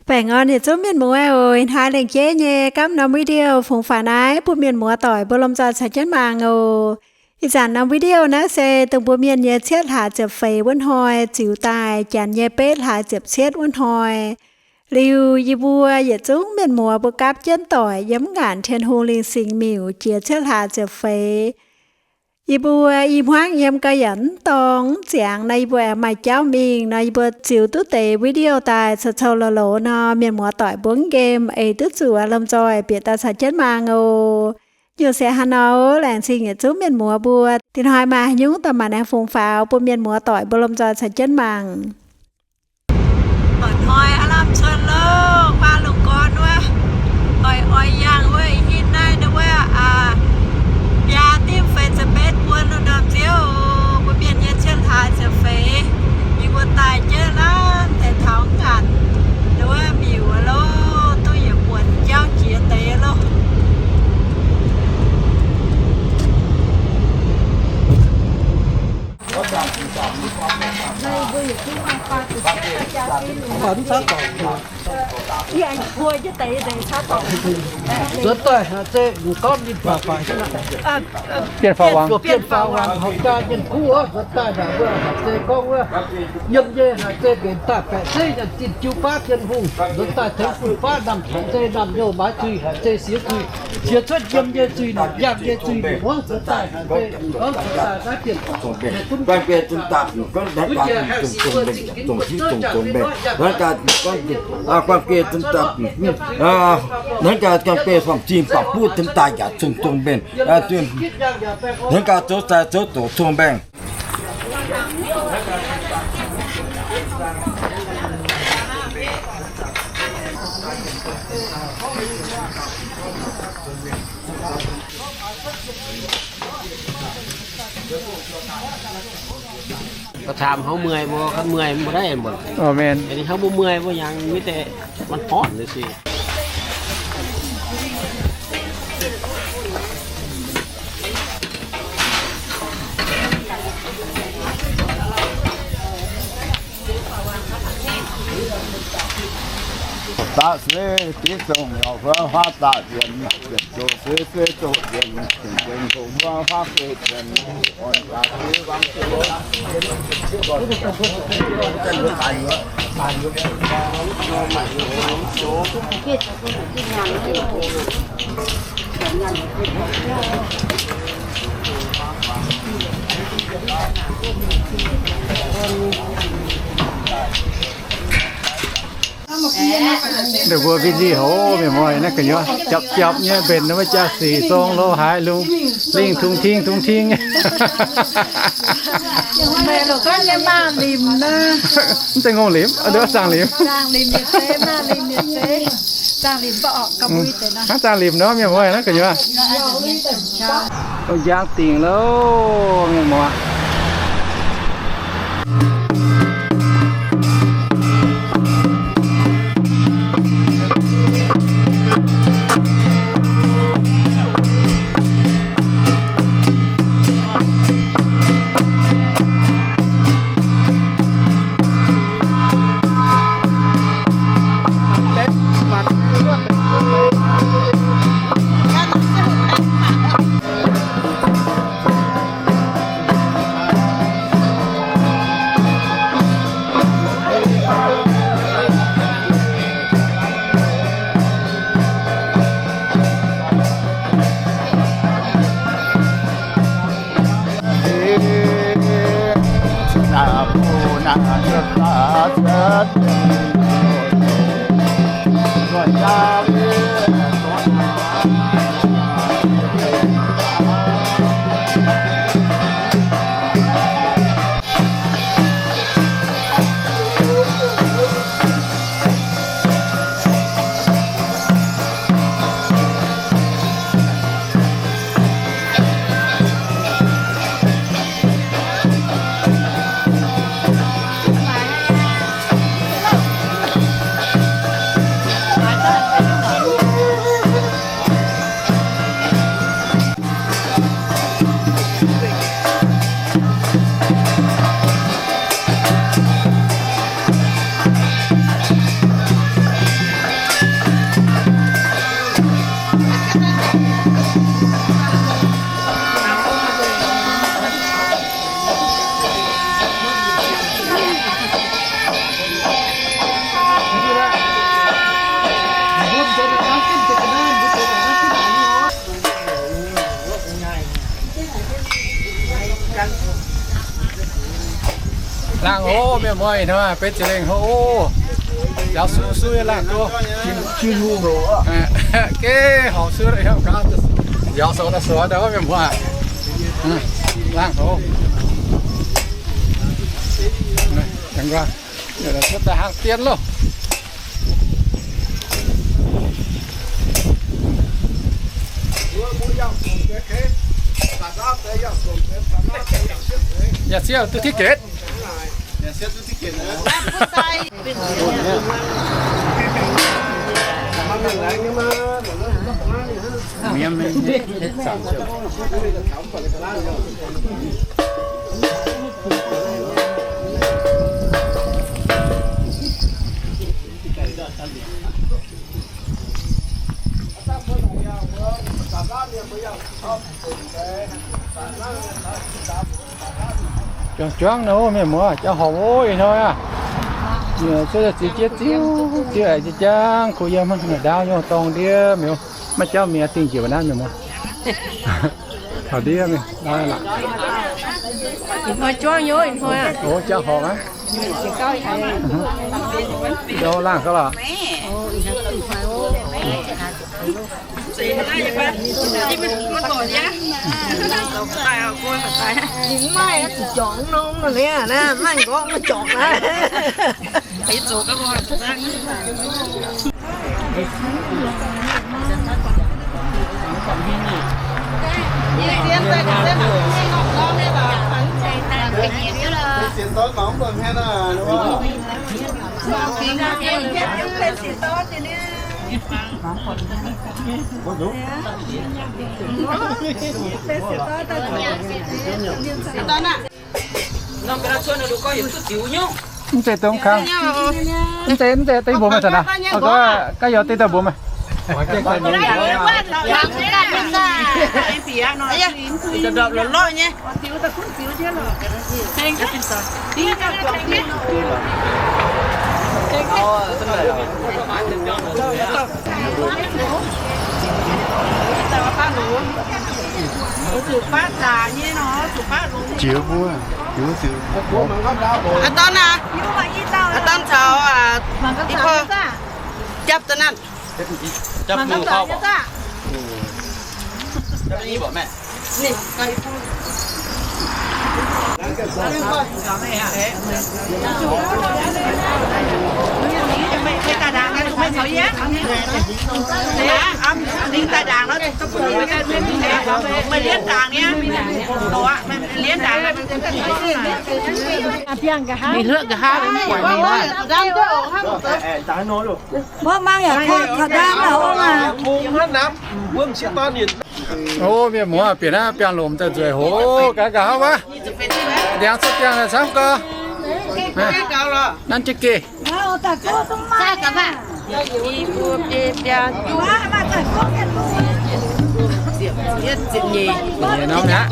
Baengh orn yietc zungv mienh muoz oc. Ih hnoi lengc jeiv nyei gapv norm video fungx faaux naaiv bun mienh muoz doic mbuo lomh nzoih caux jienv mangc oc. Ih zanc norm video naaiv se dongh mbuo mienh nyei cietv hlaax ziepc feix wuov hnoi ziux daaih janx nyei betv hlaax ziepc cietv wuov hnoi. Liuz yie mbuo yietc zungv mienh muoz mbuo gapv jienv doic yiem ngaanc Tin-Hungh Lingh Singx Miuc jiex cietv hlaax ziepc feix. Yie mbuo i hmuangv yiem gauh yaac mv dorngx mv ziangx nor, yie mbuo aengx maaih jauv mingh nor, yie mbuo ziux duqv deix video daaih cou-cou loz-loz nor, mienh muoz doic mbuo mv nqemh eix duqv zuqc lomh nzoih bieqc daaih caux jienv mangc oc. Nyungc se hnangv nor, laengz zingh yietc zungv mienh muoz mbuo. Dingc hnoi maaih haaix nyungc daaih maanc aengx fungx faaux bun mienh muoz doic mbuo lomh nzoih caux jienv mangc. Oix hnoi aav lamh cuotv loh, baav lungh gorn wuov, oix, oix yangh wuov, ih hnoi naaiv wuov, aa, biaa dimv feix ziepc betv buo lungh ndorm nziouv, mbuo mienh nyei cietv hlaax ziepc feix, yie mbuo daaih jienv naaiv deix taux ngaanc wuov miuc loh, duqv yietc buonc jauv jiex deix loh. Zuotc daaih haaix zei mv gorngv ninh baac baac bienh faaux wangc, bienh faaux wangc hauc jaa mienh kuv wuov, zuotc daaih naaic wuov haaix zei gorngv wuov, yiem nyei haaix zei mbenc daaih baeqc zeiv nyanc zinh jiu baav Tin-Hungh, zuotc daaih tengx fun-faqv namh haaix zei namh youh maaiz zuiz, haaix zei siex zuiz, siex cuotv yiem nyei zuiz, yangh nyei zuiz, ninh wuov zuotc daaih haaix zei gorngv zuotc daaih naaiv bienh Hnangv gaax, guanh geh zinh daaih, hnangv gaax guanh geh fam-zinh baac buv zinh daaih yaac cong-cong mbenc. Hnangv gaax zoux sai zoux doqc cong-mbaengh. Gauh camv, hnangv mueiz mbuo, hnangv mueiz mbuo daaih mbuo. Aamen. Hnangv mbuo mueiz mbuo yangh mv deix, maiv horpc liuz sic. Da'seix div zongh yaac huaav huaav da'nzienx, ziepc zoqc seix seix zoqc nzienx, cing-nzengc hoqc huaav huaav geh nzienx. Ndeic mbuo mbiv nzih hoc mienh muoz naaiv gu'nyuoz japc japc nyei mbenc wuov jaa sic zong lo haaix lungh lingh tungx tingh tungx tingh. Mv zeiz ngongh limc, zaangh limc. Hnangv zaangh limc nor mienh muoz naaiv gu'nyuoz. Dongh njang dingc loh mienh muoz. Laangh hov, mienh muoz, ih hnoi benx ziepc lengh hov, nziaaux sou sou yiem laangh go. Geh horpc sou, nziaaux sou daaih sou daaih, mienh muoz. Laangh hov. Cuotv daaih hnangv dien loh. Yaac siev duqv tiết kiệm. Juangv juangv nor, mienh muoz, jauv horpc oc, ih hnoi aqv. Cuotv ziux jiex ziux, ziux a'jang, kuh yiem hnangv naaic ndaauv nyei dorngx ndiev miuc, maiv jauv mi'aqv, dingh njiec naaiv mienh muoz. Taux ndiev mingh, ih hnoi juangv nyei, ih hnoi aqv. Jauv horpc aqv. Jauv laangh gauh lorqc. Ninh mv maaih zuqc jorngc nor, mv maaih nqorngv maiv jorngc naaiv. Mv zeiz dongh kang. Mv zeiz, mv zeiz, dengv mbuo maaih zanc naaic. Gaav yaac dengv daaih mbuo maaih. Jiex mbuo, jiex mbuo. Aa, dorn aa, aa, dorn caux aa, i porv japv daaih naaiv. Japv mv porv. Mbuo mangc yaac koi kaux ndaam lorqc, ong aac. O, mienh muoz, bieqc naaiv biangh lomc daaih nzueic hoc, gaax gaax hauv wuov. Ndiangx cuotv biangh daaih camv gau. Nanv jienv geh. Nyeic norm aqv.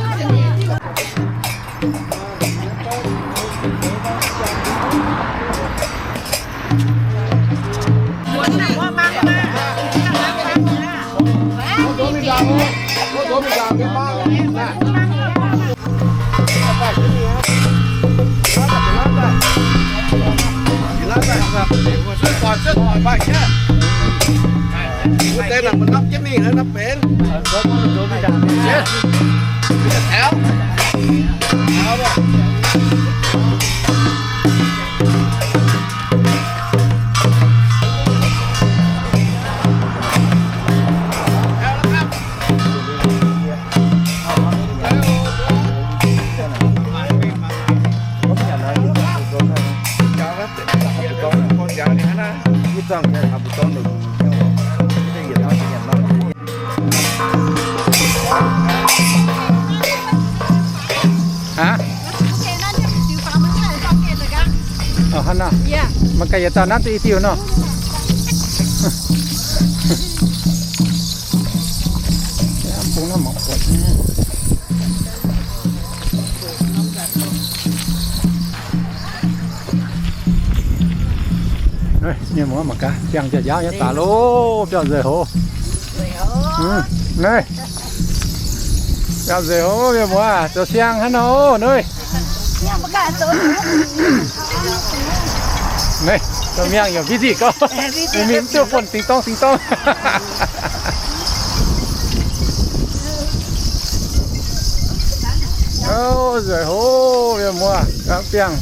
Hả? Hnangv nor. Mangc gaax yietc dauh nanv duqv i diuh nor. Mienh muoz mangc gaax, biangh nziaauc nziaauv nyei daaih loh, biauv nzueic hoc. Biauv nzueic hoc, mienh muoz, zoux siang hnangv nor, nuiv. Naaiv, dorh mienh yaac busy gauh. Mingh mingh duqv buonv ding dong ding dong. Ov, nzueic hlo, mienh muoz, gaanv biangh.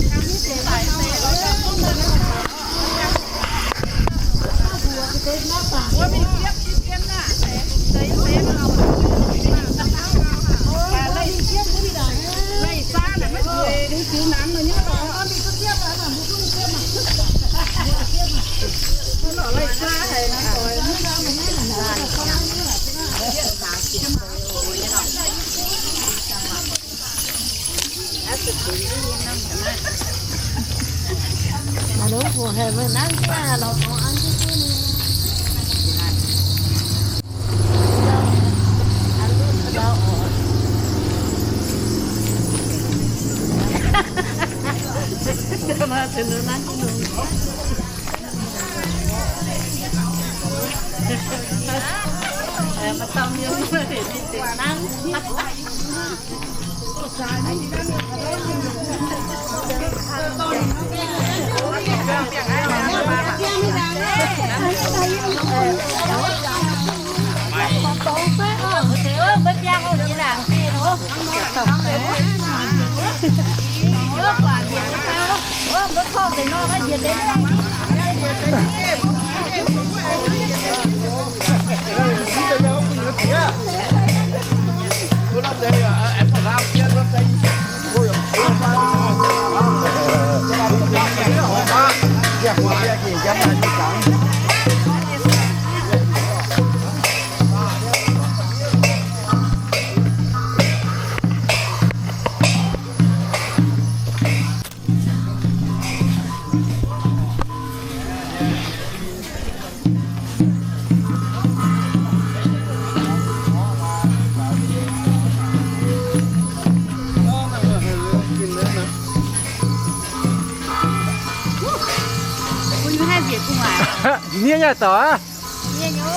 Hniev nyei dauh aqv.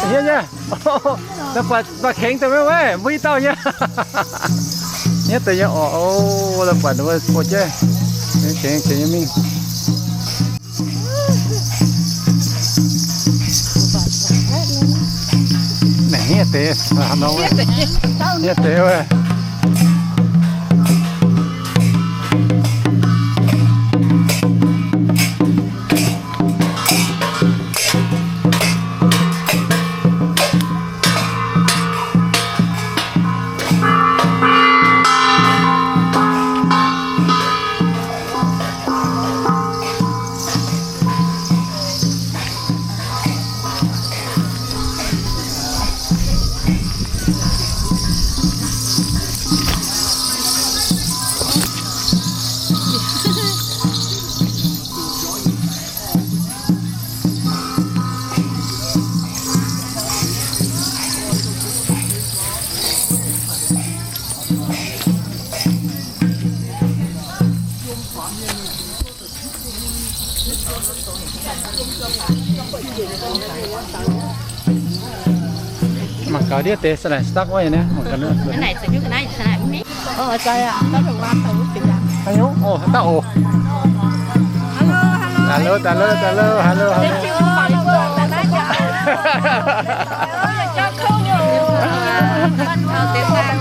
Hniev nyei. La'buatc maaih kengx deix maiv? Mbuo i dauh nyei. Hniev deix nyei orqc. O, la'buatc mbuo buo jienv. Kengx, kengx nyei mingh. Naaiv hniev deix, hniev deix wuov. Mangc gaax ndiev deix sanac stakv wuov nyei, mangc gaax. Haaix nyungc? Ov, daaih oc. Hello, hello, hello, hello, hello.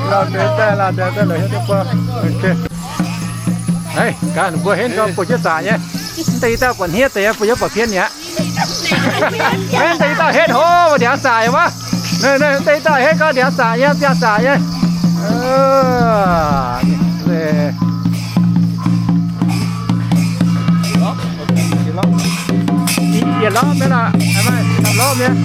Lauh deix daaih, lauh deix daaih, la'hiuv duqv buo. Ok. Hei, gaax mbuo henv gau, buatc jienv zaqc nyei. Mv deix i dauh buatc hniev deix, buatc jienv buatc pien mi'aqv. Mv deix i dauh henv hlo, buatc ndiangx zaqc nyei wuov. Mv deix i dauh henv gau, ndiangx zaqc nyei, biangh zaqc nyei. Yietc lorz mi'aqv, lorz mi'aqv.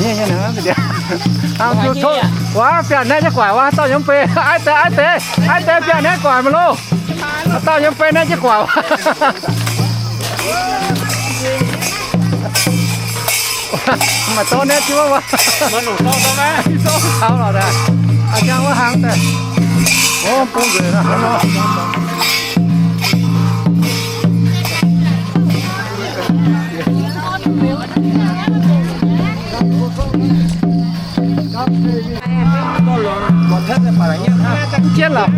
Wuov biangh naaiv jienv guaix wuov, dauh nyei mv bei, aiv deix, aiv deix, aiv deix biangh naaiv guaix maiv loh. Dauh nyei mv bei naaiv jienv guaix wuov. Maaih dorv naaiv jienv wuov. Taux lorqc daaih. A'jang wuov hlang daaih. O, bung nzueic nor. Jienv lorqc,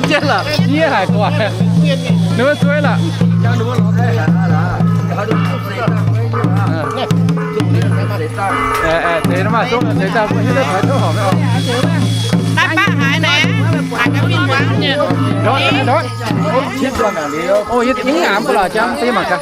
jienv lorqc, yie haiz guaix. Ninh mbuo zueiz lorqc. Deix maaih zungv deix daaih mbuo hiuv duqv taux tov horpc. Naaiv baav haaix naaic? Ndortv, ndortv. O, yie mv aapv ba'laqc jangv, yie mangc gaax.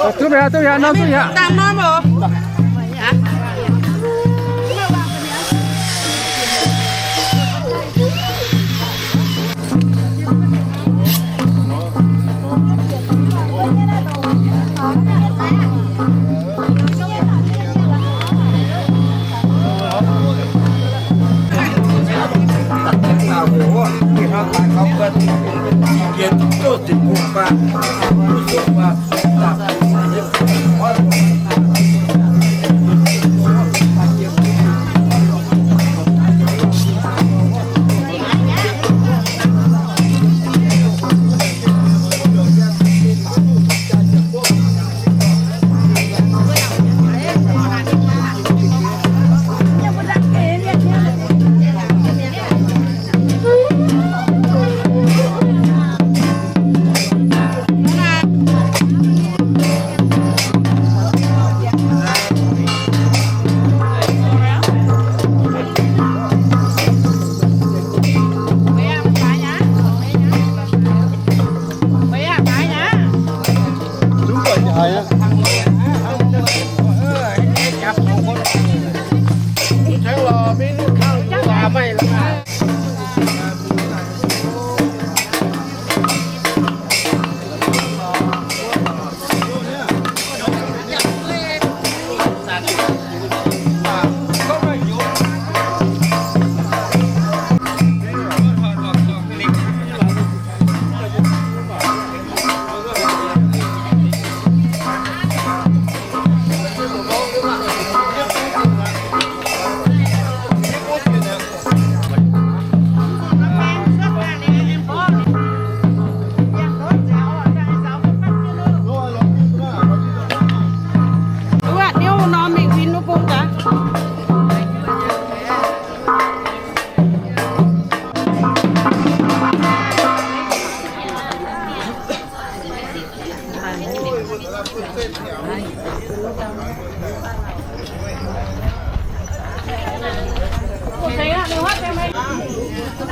Duqv mi'aqv, duqv mi'aqv, norm duqv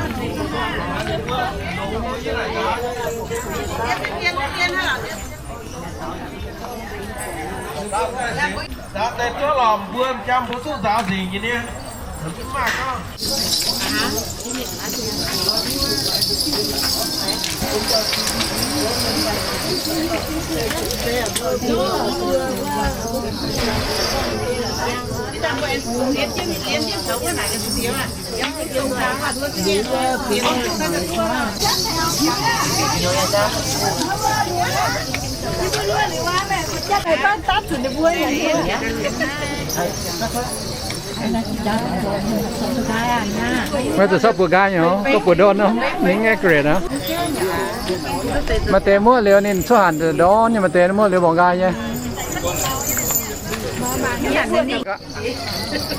mi'aqv. Daaih deix zuov lorqc, mbuo jam mbuo zuqc nzaaux nzengc nyei niaa. Maiv zuqc sortv buoz nqaai nyei, gorngv buoz ndorn nor, ninh ngaeqv ga'naaiv aqv. Maaih deix muoqv liuz ninh cuotv hanc ndorn nyei, maaih deix muoqv liuz mborqc nqaai nyei.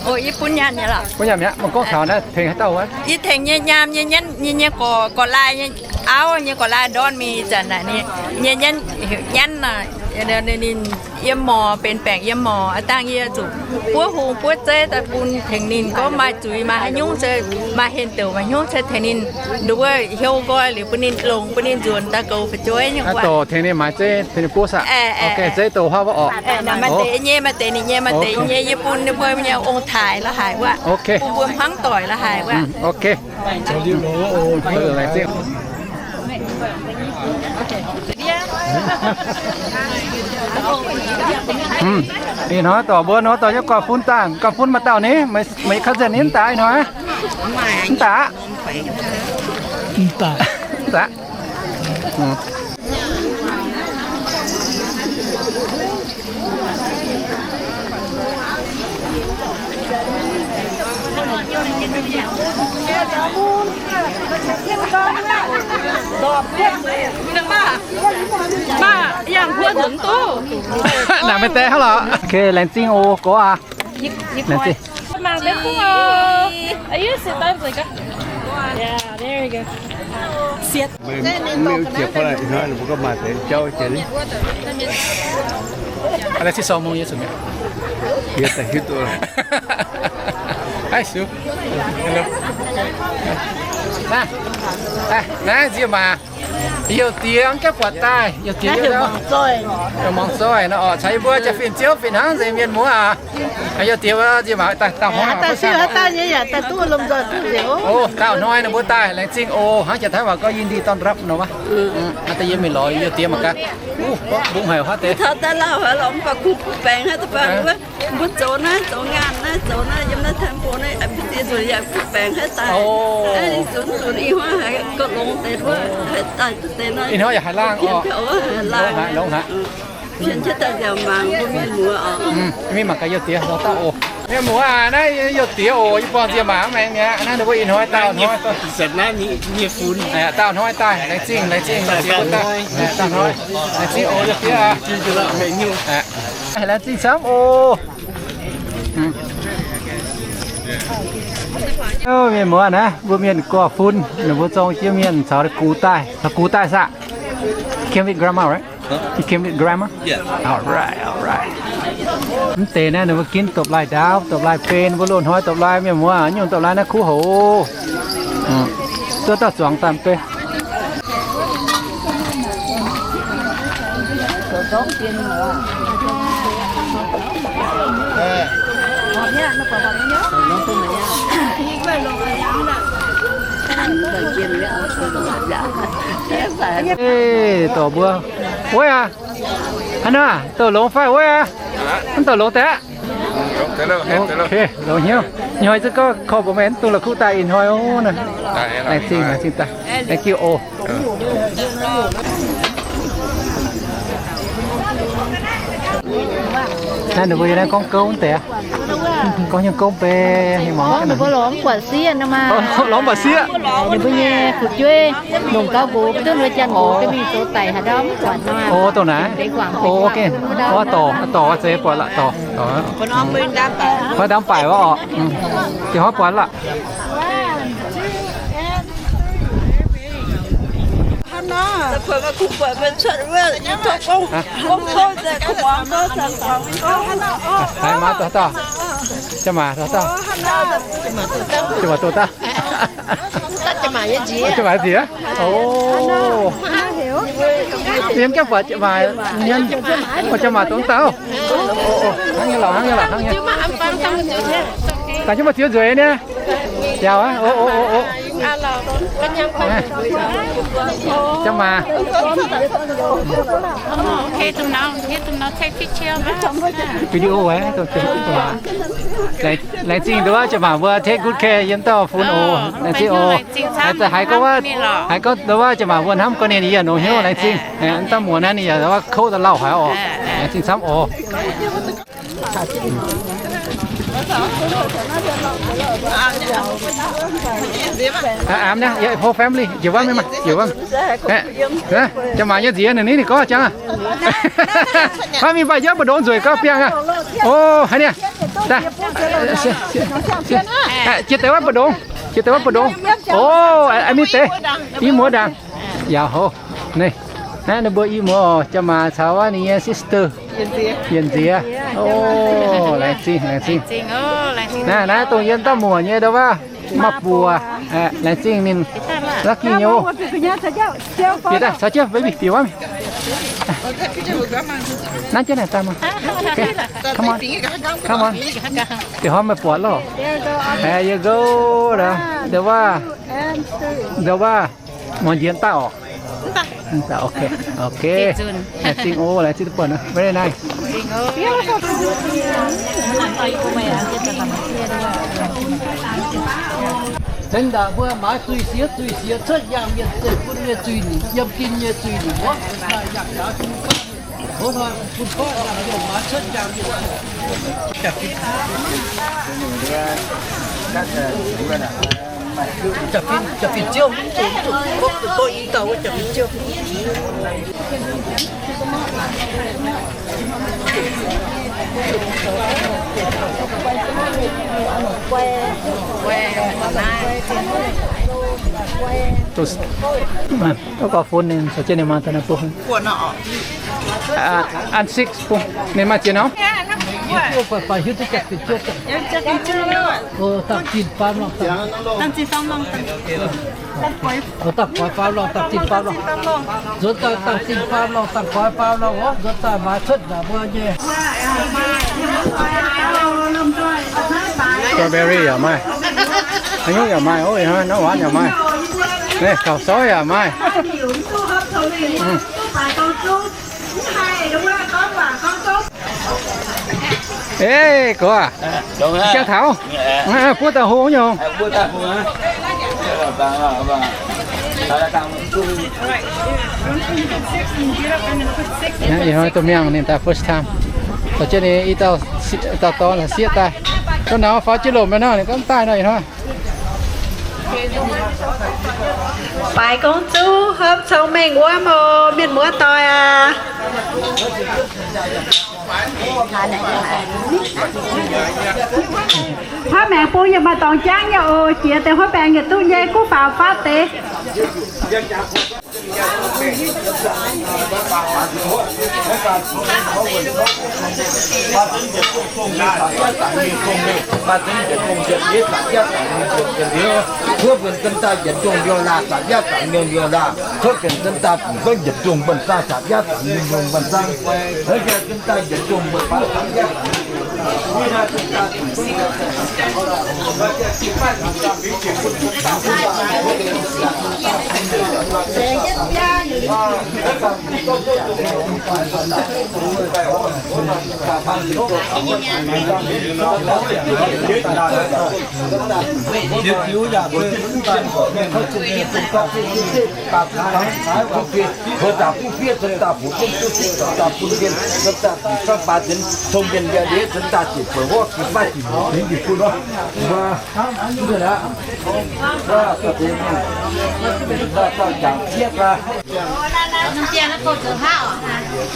O, yie bun nyaanh nyei lorqc. Bun nyaanh mi'aqv, mangc gorngv taux naaiv tengx haaix dauh wuov? Yie tengx nyei nyaam nyei nyanv, nyei, nyei gorx, gorx-laai nyei, auv nyei gorx-laai ndorn mingh zanc naaic, nyei nyanv heuc Nyanv nor. Ninh yiem morc, benx baengc yiem morc, aa dangh yie zuqc buov hungh buov zeiv daaih bun tengx ninh, gorngv maaih zuiz maaih haaix nyungc se maaih hehn douc maaih hnyouv se tengx ninh, nduov houv nqoi liuz bun ninh longc, bun ninh nzuonx daaih goux fu'jueiv nyei. Dorc tengx ninh maaiz zeiv, tengx ninh buov saah? Zeiv douc huaav wuov orqc. Maaih deix nyei, maaih deix ninh nyei, maaih deix nyei, yie bun ninh mbuo nyei ong-taaix la'haic wuov, bun mbuo hmuangv doic la'haic wuov. Ih hnoi dorc mbuo nor dorc nyei gorx-fun daaih, gorx-fun maaih dauh ni, meih cousin ni mv daaih ih hnoi? Mv daaih aqv. Mv daaih. Mv daaih. Naaic meih deix hnangv lorqc. Okay, laengz zingh oc, gorx aac. Laengz zingh. Mangc deix kungx oc. Are you sit down? Yeah, there you go. ไม่ไม่เจ็บเท่าไหร่นะ หลวงพ่อก็มาแต่เจ้าเจนี่ อะไรที่สองโมงเย็นสุดเนี่ย เดี๋ยวแต่คิดตัว ไอ้สู Naaiv, naaiv nziex maac, youh diex mv gaengh buatc daaih, youh diex, mangc zoih nor orqc, caux yie mbuo jaa-fin ziouv fih hnangv nzengc mienh muoz aac. Youh diex nziex maac daaih, dauh hnoi, dauh hnoi ninh mbuo daaih, laengz zingh oc. Hnangv jaax Taiv waac gorngv ยินดีต้อนรับ nor wuov. Da'yietv mingh lorz youh diex mangc gaax. Mbungv haic huaav deix. Mbuo zoux naaiv, zoux ngaanh naaiv, zoux naaiv, yiem naaiv Taiv-Bung naaiv, mbuo ziex nzunc yaac kuv baengc haaix daaih. Zunc zunc ih hnoi haiz gauh longx deix wuov, haaix daaih deix nor. Ih hnoi yaac haiz laangh oc. Longx haic, longx haic. Mingh mangc gaax youh diex lorz dauh oc. Mienh muoz aac, naaiv youh diex oc, yie buangh nziex maac maengx mi'aqv. Naaiv ninh mbuo ih hnoi dauh hnoi, dauh hnoi daaih, laengz zingh, laengz zingh, dauh hnoi, laengz zingh oc, youh diex aac. Laengz zingh camv oc. Mienh muoz naaiv, mbuo mienh gorx-fun, ninh mbuo zorng jienv mienh caux gux daaih, caux gux daaih saah? Came with grandma, right? Huh? You came with grandma? Yeah. All right, all right. Mv deix naaiv ninh mbuo ginv dopv-laaih ndaauv, dopv-laaih ben, mbuo loz-hnoi dopv-laaih, mienh muoz, nyungc dopv-laaih naaiv kuv houc. Duqv dauh zuangx daaih mv bei. Ei, dorc mbuo. Wuov aac. Hnangv naaiv, douc longx fai wuov aac? Mv douc longx daaih aqv. Okay, longx hnyouv. Ih hnoi zungv gorngv korv mbuox meih mv dungx la'kuqv daaih ih hnoi oc naaiv. Laengz zingh, laengz zingh daaih. Thank you oc. Naaiv ninh mbuo yiem naaiv gorngv gouv deix aqv. Gorngv nyei gouv mbuo, ninh mbuo lorz mv buatc sieqv nor maah. Lorz mv buatc sieqv. Ninh mbuo nyei fu'jueiv longc gauh nqox duqv mbuo janx-nqox ga'mingh zoux daic haaix ndau mv buatc nor. O, dongh naaiv. O, dorc, dorc zeix buatc la'torc. Hnoi ndamv baaic wuov orqc. Dieh hnoi buatc la'torc. Haaix maaz dauh dauh? Jaa maaz doqc daaih. Jaa maaz nziex. O. Yiem jienv buatc jaa maaz hmien. O, jaa maaz dongh dauh. O, o, hnangv nyei lorqc, hnangv nyei lorqc, hnangv nyei. Dangh jienv mbuo ziex nzueic nyei. Yaac aqv, o, o, o, o. Jaa maaz. Video aqv, laengz zingh nduov jaa maaz mbuo take good care yiem dauh fun oc. Laengz zingh oc. Haiz gorngv wuov, haiz gorngv nduov jaa maaz mbuo hnamv gorngv ninh yaac longx hnyouv, laengz zingh. Mv dauh muoz naaiv ninh yaac wuov kouv daaih lauh haic oc. Laengz zingh camv oc. Aengx naaiv, whole family, njiec wuov mingh maah, njiec wuov. Jaa maaz nyei nziez ninh, ninh gorngv jangx aqv. Hnangv mingh baac yiem mbu'ndongx nzueic gorngv biangh aqv. O, haaix nyungc. Jiex deix wuov mbu'ndongx, jiex deix wuov mbu'ndongx. O, mingh deix, i muoz ndaangc. Yaac hov, ninh. Naaiv ninh mbuo i muoz oc, jaa-maaz caux wuov ninh nyei sister, Yienc Nziex. O, laengz zingh, laengz zingh. Naaiv, naaiv dongh yiem dauh muoc nyei ndau wuov, maaih buoz. Laengz zingh ninh, lucky nyei oc. Bieqc daaih, caux jienv baby bieqc wuov. Naaiv jienv naaic daaih maah. Come on. Come on. Bieqc hnoi meih buatc loh. There you go. Ndau wuov, ndau wuov, muangx njiec daaih oc. Okay, okay. Laengz zingh oc, laengz zingh duqv buatc. Very nice. Cingx daaih mbuo maaiz zuiz-siex, zuiz-siex cuotv yaangh mienh zeiv-fun nyei zuiz-ningc, yiem gin nyei zuiz-ningc wuov, yangh jaax bun faatv, bun faatv yaangh mienh maaiz cuotv yaangh mienh. Jaa-fin, jaa-fin ziouv, mv zuqc, mv zuqc, mv zuqc, mv zuqc, mv zuqc, mv zuqc, mv zuqc, mv zuqc. Duqv gauh fun ninh caux jienv ninh maa daaih naaiv bung. An six bung ninh maaih ziex norm. Dangh zinh faam lorngh, dangh zinh faam lorngh, dangh zinh faam lorngh. Nzuonx daaih dangh zinh faam lorngh, dangh goix faam lorngh oc. Nzuonx daaih maaiz cuotv naaic mbuo nyei. Strawberry yaac maaih. Haaix nyungc yaac maaih oc. Ih hnoi norm waanc yaac maaih. Naaiv kaux soi yaac maaih. Ei, gox aac, siang taux, buov daaih hlo nyei. Ih hnoi domh miangh ninh daaih first time. Caux jienv ninh i dauh, dauh dorn sieqv daaih. Gorngv naaiv faaux jienv lomc nor ninh gorngv daaih nor ih hnoi. 白公主 hopv cong-mengh wuov oc, mienh muoz-doic aac. Huaav maengx bung yaac maaih dorngx jangv nyei oc. Jiex deix huaav maengx yaac duqv nyei, kuv faaux faatv deix.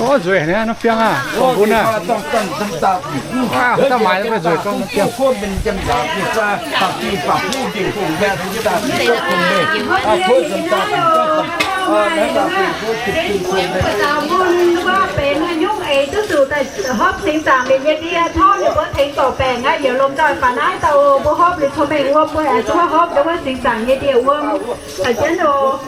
Ov, nzueic naaiv norm biangh aah, dongh mbuo naaiv. Daaih maaiz mbuo nzueic gorngv norm biangh. Benx haaix nyungc eix duqv zuqc daaih hopv cingx zaangc mienh nyei ndie, tov ninh mbuo tengx dorh baengc aqv. Yaac lomh nzoih faaux naaiv dauh oc. Mbuo hopv liuz cong-mengh wuom, mbuo aengx zuov hopv ndongc wuov cingx zaangc nyei ndie wuom. Caux jienv oc.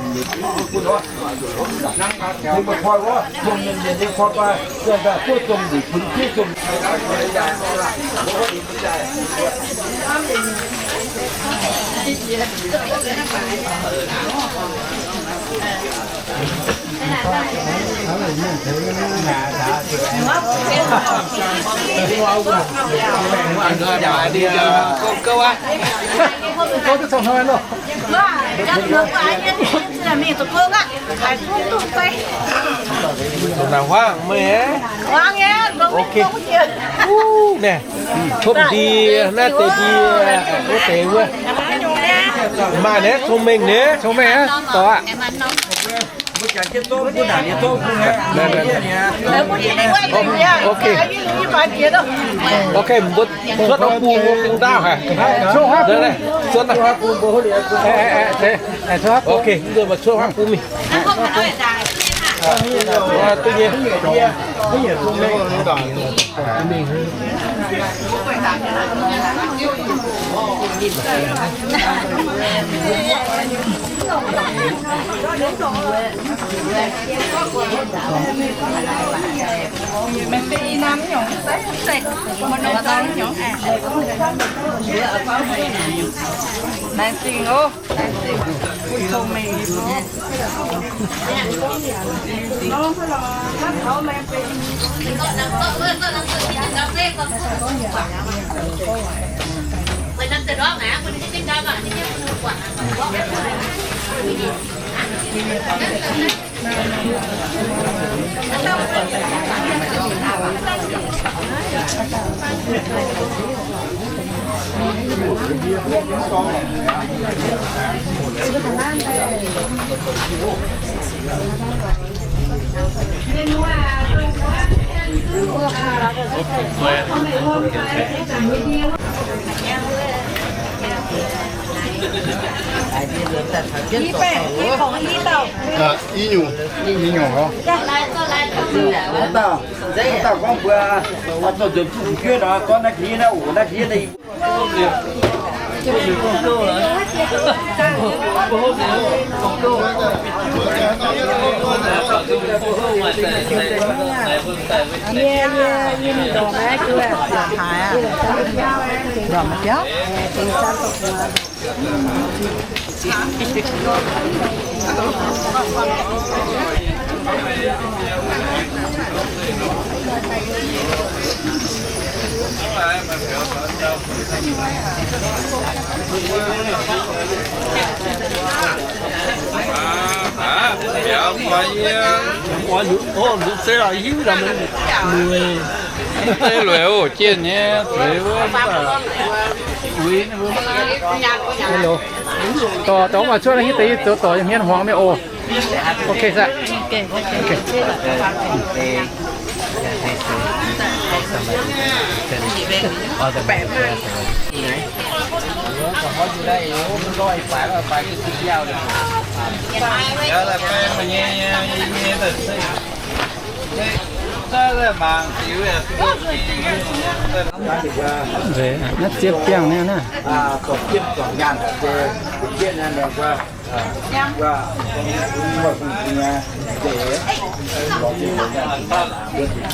Naaic huaang meih. Ok. Naaiv topv ndie, naaiv deix ndie, wuov deix wuov. Maaih naaiv cong-mengh nyei. Cong-mengh aqv, dorh aqv. Ok. Ok, mbuo cuotv bung, bung ndaauv haic. Cuotv. Ok, mbuo cuotv bung mingh. Ih nyungc, ih nyungc oc. Wuov dauh, wuov dauh gorngv mbuo oix zorqv nzuonx fuqv fu'jueiv nor, gorngv naaiv diev naaiv oc, naaiv diev naaiv. Yie, yie, yie mingh ndorm naaiv, ndorm biauv. Lueic oc, jienv nyei, zueiz wuov, uix wuov. Hello. Dorh, dorh mv baac cuotv hiuv deix zoux dorc hmien hmuangx mingh oc. Ok, sir. Ok. Naaiv ziepc biangh naaiv.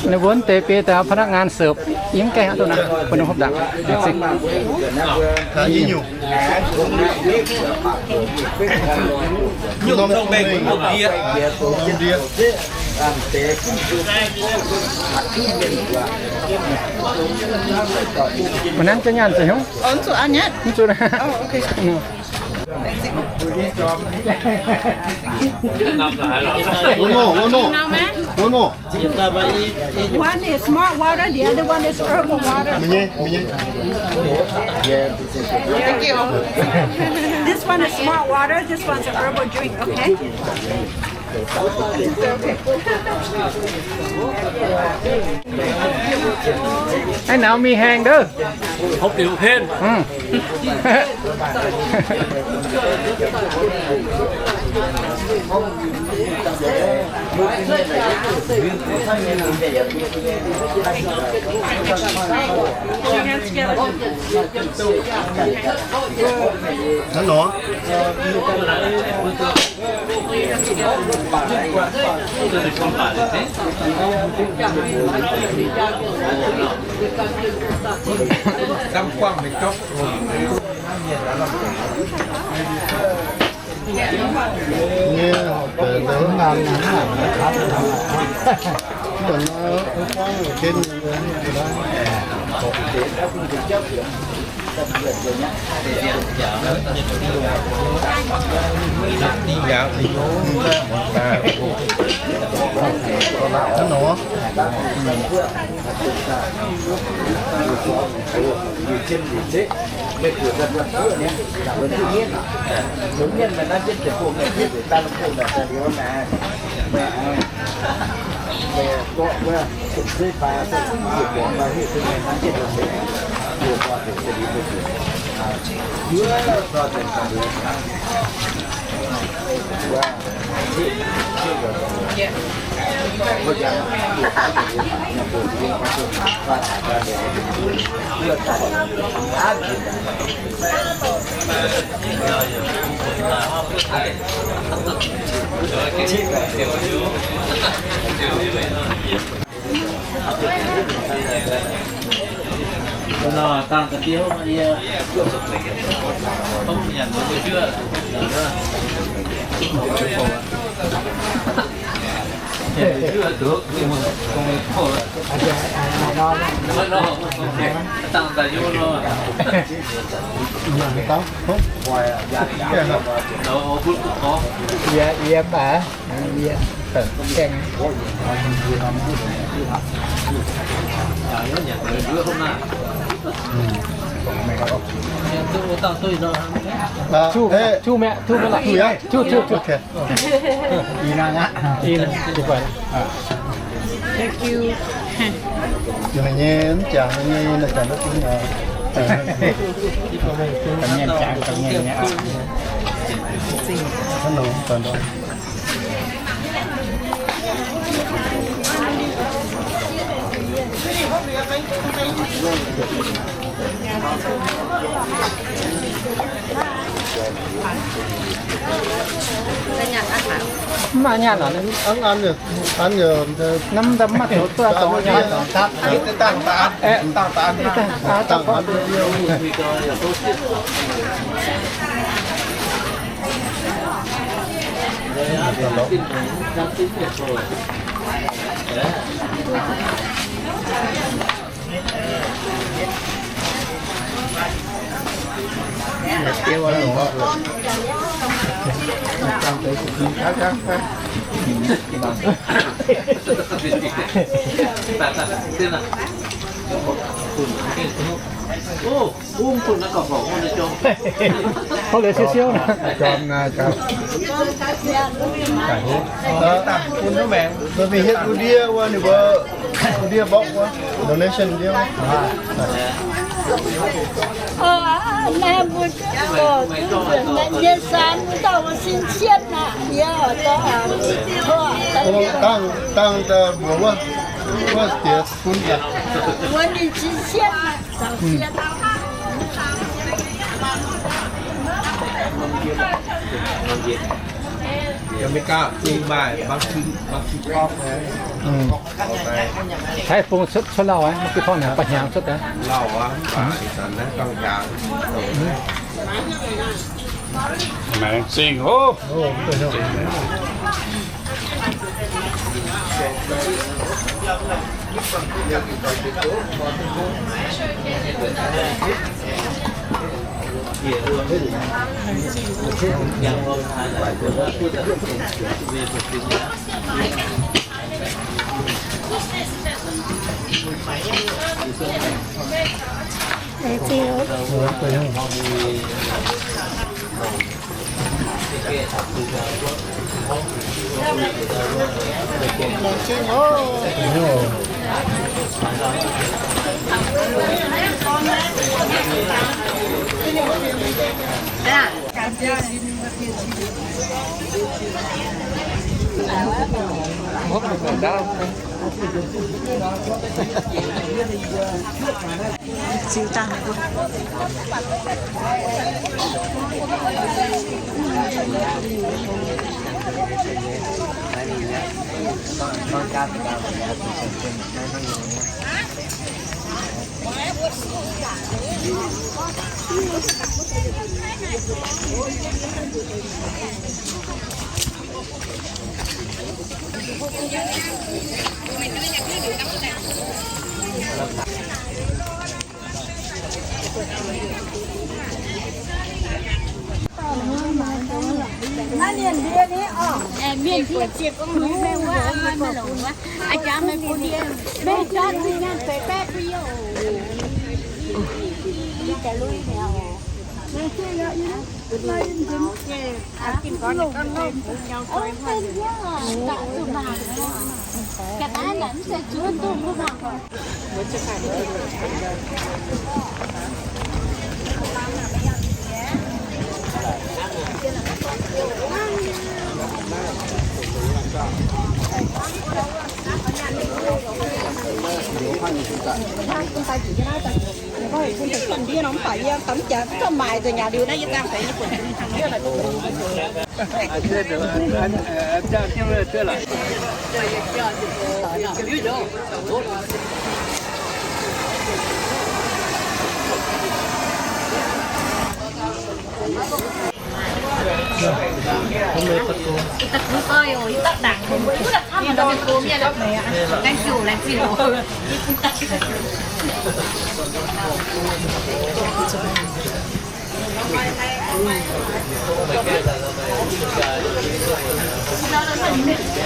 Ninh mbuo deix biei daaih พนักงานเสิร์ฟ yiem gaengh duqv naaiv, bun ninh hopv ndaangc. Mv nzuqc aqv nyatv. Mv zuqc. Oh, okay. No, no, no, no, no. One is smart water, the other one is herbal water. Thank you. This one is smart water, this one's a herbal drink, okay? Hnangv naaiv mingh haengh ndouv. Hopv liuz henv. Hnangv nor. Thu, thu mẹ, thu mẹ lorqc. Thu, thu, thu. Thank you. Mienh jangx nyei, mienh jangx duqv. Mv maaih nyaanh aqv. An, an, an, naaiv mv maaih zoux duqv, zoux nyaanh. Ov, liuz siou siou. Mbuo mingh hietv wuov ndiev wuov, ninh mbuo wuov ndiev mborqv wuov, donation ndiev wuov. Naaiv mbuo gorx, naaiv yie san dauh wuov sin cietv naaic, yie oix gorngv, dangh, dangh daaih mbuox wuov, wuov diex bun yie. Wuov ninh sin cietv naaic. Yiem America bung maaih Monkey, Monkey Pop. Taiv bung cuotv, cuotv lauh aqv, Monkey Pop naaic ba'hnyangx cuotv aqv. Lauh aqv, mv baac ih zanc naaiv gauh hnyangx. Maengx zingh oc. Naaiv mienh ndie ni oc. Mienh ndie ziepc kuv mingh wuov, maiv longc wuov. Aa jangx meih bun ndie, meih jangx meih nyaanh feix baeqv bun yie oc.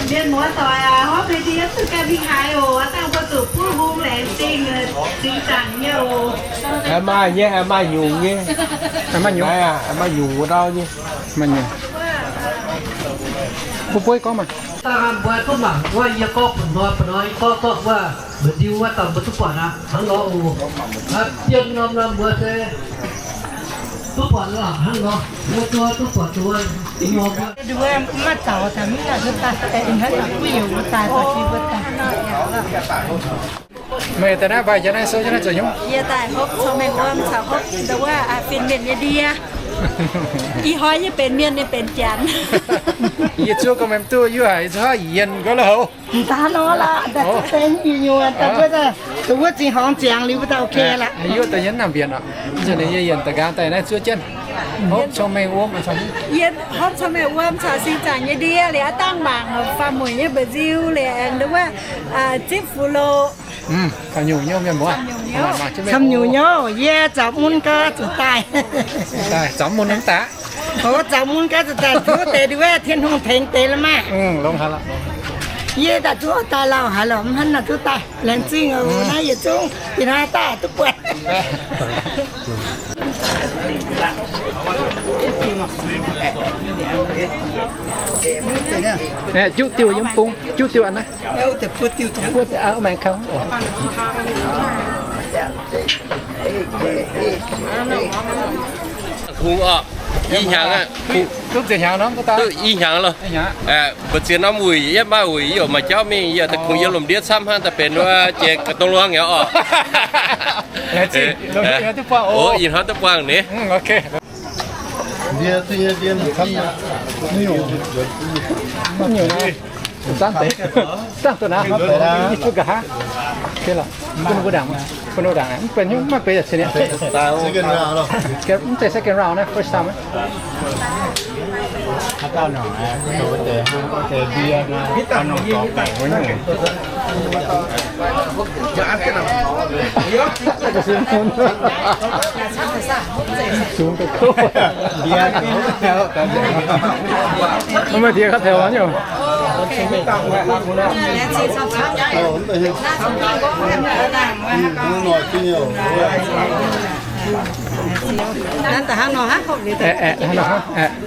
Mienh muoz doic aac, hopv meih ndie zuqc ganh mingh haaix oc, dangh mbuo zuqc buov hung laengz zingh, zingh zaangc nyei oc. Haih maaih nyei, haih maaih nyungc nyei. Haih maaih nyungc. Haih maaih nyungc wuov ndau nyei. Maaih nyungc. Mbuo buov gorngv maah. Dangh mbuo duqv mangc wuov yie gorngv bun hnoi, bun hnoi yie gorngv gorngv wuov, mbu'ndongx diuh wuov dauh mbuo duqv buatc aqv, hnangv nor oc. Dien norm norm mbuo se duqv buatc aqv, hnangv nor. Mbuo duqv, duqv buatc duqv wuov norm wuov. Maiv zaux daaih mv nangc duqv daaih, ih hnoi daaih mbuo yaac mbuo daaih, daaih mbuo daaih. Meih daaih naaiv mbaih jiex naaiv sou jiex naaiv zoux hnyouv? Yie daaih hopv cong-mengh wuom caux hopv nduov wuov, aa, fin-mienh nyei ndie. Ih hnoi yie benx mienh, ninh benx janx. Yie zuov gorngv meih mv duqv, yie haiz zuov yienh gorngv la'houv. Daaih nor la'daaih, zuov deix nyei nyuoz, daaih mbuo daaih, dongh wuov zingh horngz ziangx liuz mbuo daaih ok la'maah. Yie daaih yienh nangh mbienc oc. Nzunc yie yienh da'nqaang daaih naaiv zuov jienv. Hopv cong-mengh wuom caux, yie hopv cong-mengh wuom caux sing zaangc nyei ndie liuz, aav dangh mangc faam-mueic nyei mba'nziu liuz aengx nduov wuov, zipv fuqv loh. Camv nyungc nyouv mienh muoz. Camv nyungc nyouv, yie zaux mun gaax zuqc daaih. Zaux mun mv daaih. O, zaux mun gaax zuqc daaih, zuov deix nduov wuov Tin-Hungh tengx deix la'maah. Yie daaih zuov daaih lauh haaix lorqc, mv hnangv nor zuov daaih. Laengz zingh oc, naaiv yietc zungv ih hnoi daaih duqv buatc. Juqv diuh yiem bung, juqv diuh aqv naaiv. Kungx oc, i hnyangx aqv, duqv i hnyangx loh. Mbu'ziex norm wuic yie maiv wuic, yie yaac maaih jauv mingh, yie daaih kungx yiem lomc ndiev camv hnangv, daaih benx wuov jiex ga'dongh luangv nyei oc. Ih hnoi duqv buangh ni. Zangv deix, zangv duqv naaiv, yie zuqc nqa'haav. Ok lorqc, bun mbuo ndaangc, bun mbuo ndaangc, mv benx hnyouv maiv benx yaac cien niaa. Mv zeiz second round naaiv, first time. Mv maaih diex kaav taux nyei oc. Aeqv, aeqv, hnangv nor hnangv, aeqv,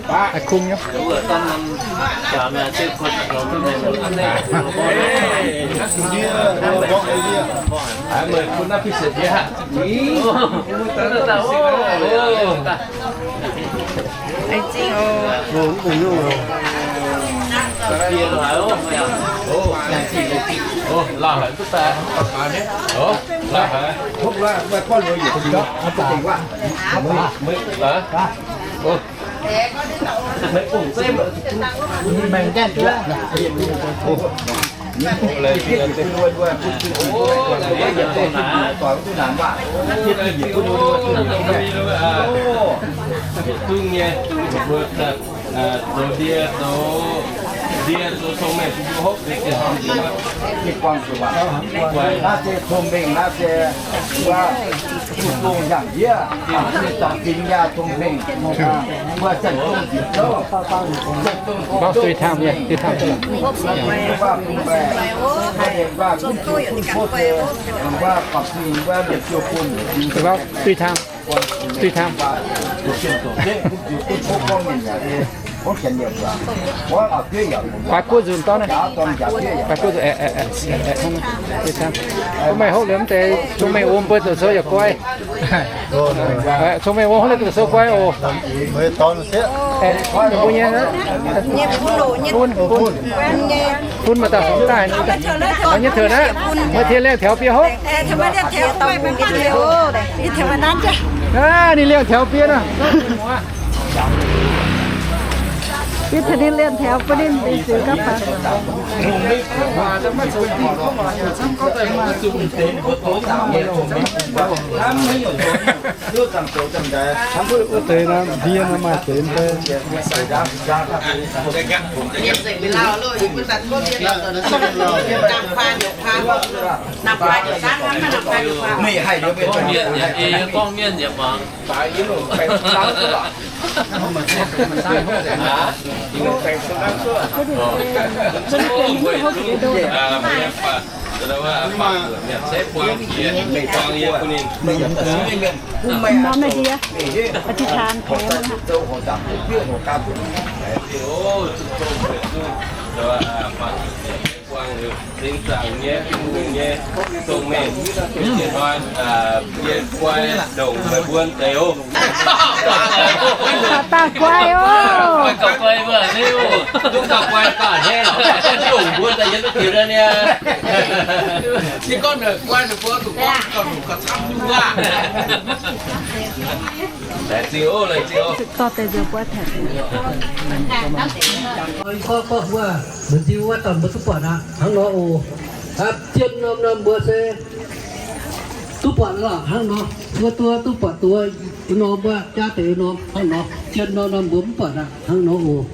aeqv, kungx nyei. Zoux ndie, zoux ndie, zoux cong-mengh bun mbuo hopv. Naaiv se cong-mengh, naaiv se wuov, zuqc gong yangh ndiev, zuqc dongh fingx yaac cong-mengh. Mbuo zanc zong nzipc zouv, zanc zong zipc zouv, zanc zong zipc zouv, wuov, wuov, Duih tang. Baaix guoqv nzunc dorn naaiv. Baaix guoqv nzunc, aeqv, aeqv, aeqv, duih tang. Bun meih hopv liuz mv deix, cong-mengh wuom mbuo zoux sou yaac guai. Cong-mengh wuom hopv liuz zoux sou guai oc. Mbuo nyei, bun, bun, bun maaih dauh sou daaih. Nyei taux naaiv, meih tengx liangh taux biei hopv. Aa, ninh liangh taux biei nor. Ih, taux ninh liangh taux bun ninh mbuo ziux gapv faaux. Wuov deix naaiv, ndie naaiv maaih deix mv bei. Gorngv mienh yaac ei, gorngv mienh yaac mangc. Norm naaiv ndie, อธิษฐาน แผ่ Buang liuz, zinh zaangc nyei, Tin-Hungh nyei, dongh mengh, yie guai ndongc meih mbuo deix oc. Daaih guai oc. Guai gauh guai mbuo liuz, duqv gauh guai gauh heh lorqc. Ndongc mbuo daaih yie duqv tiux daaih niaa. Ninh gorngv ninh guai ninh mbuo duqv gauh gauh camv duqv aav. Laengz zingh oc, laengz zingh oc. Gorngv, gorngv mbuo, mbu'nziu wuov dauh mbuo duqv buatc aqv, hnangv nor oc. Zien norm norm mbuo se duqv buatc lorqc, hnangv nor. Duqv, duqv, duqv buatc duqv norm wuov jaav deix norm hnangv nor. Zien norm norm mbuo mv buatc aqv, hnangv nor oc.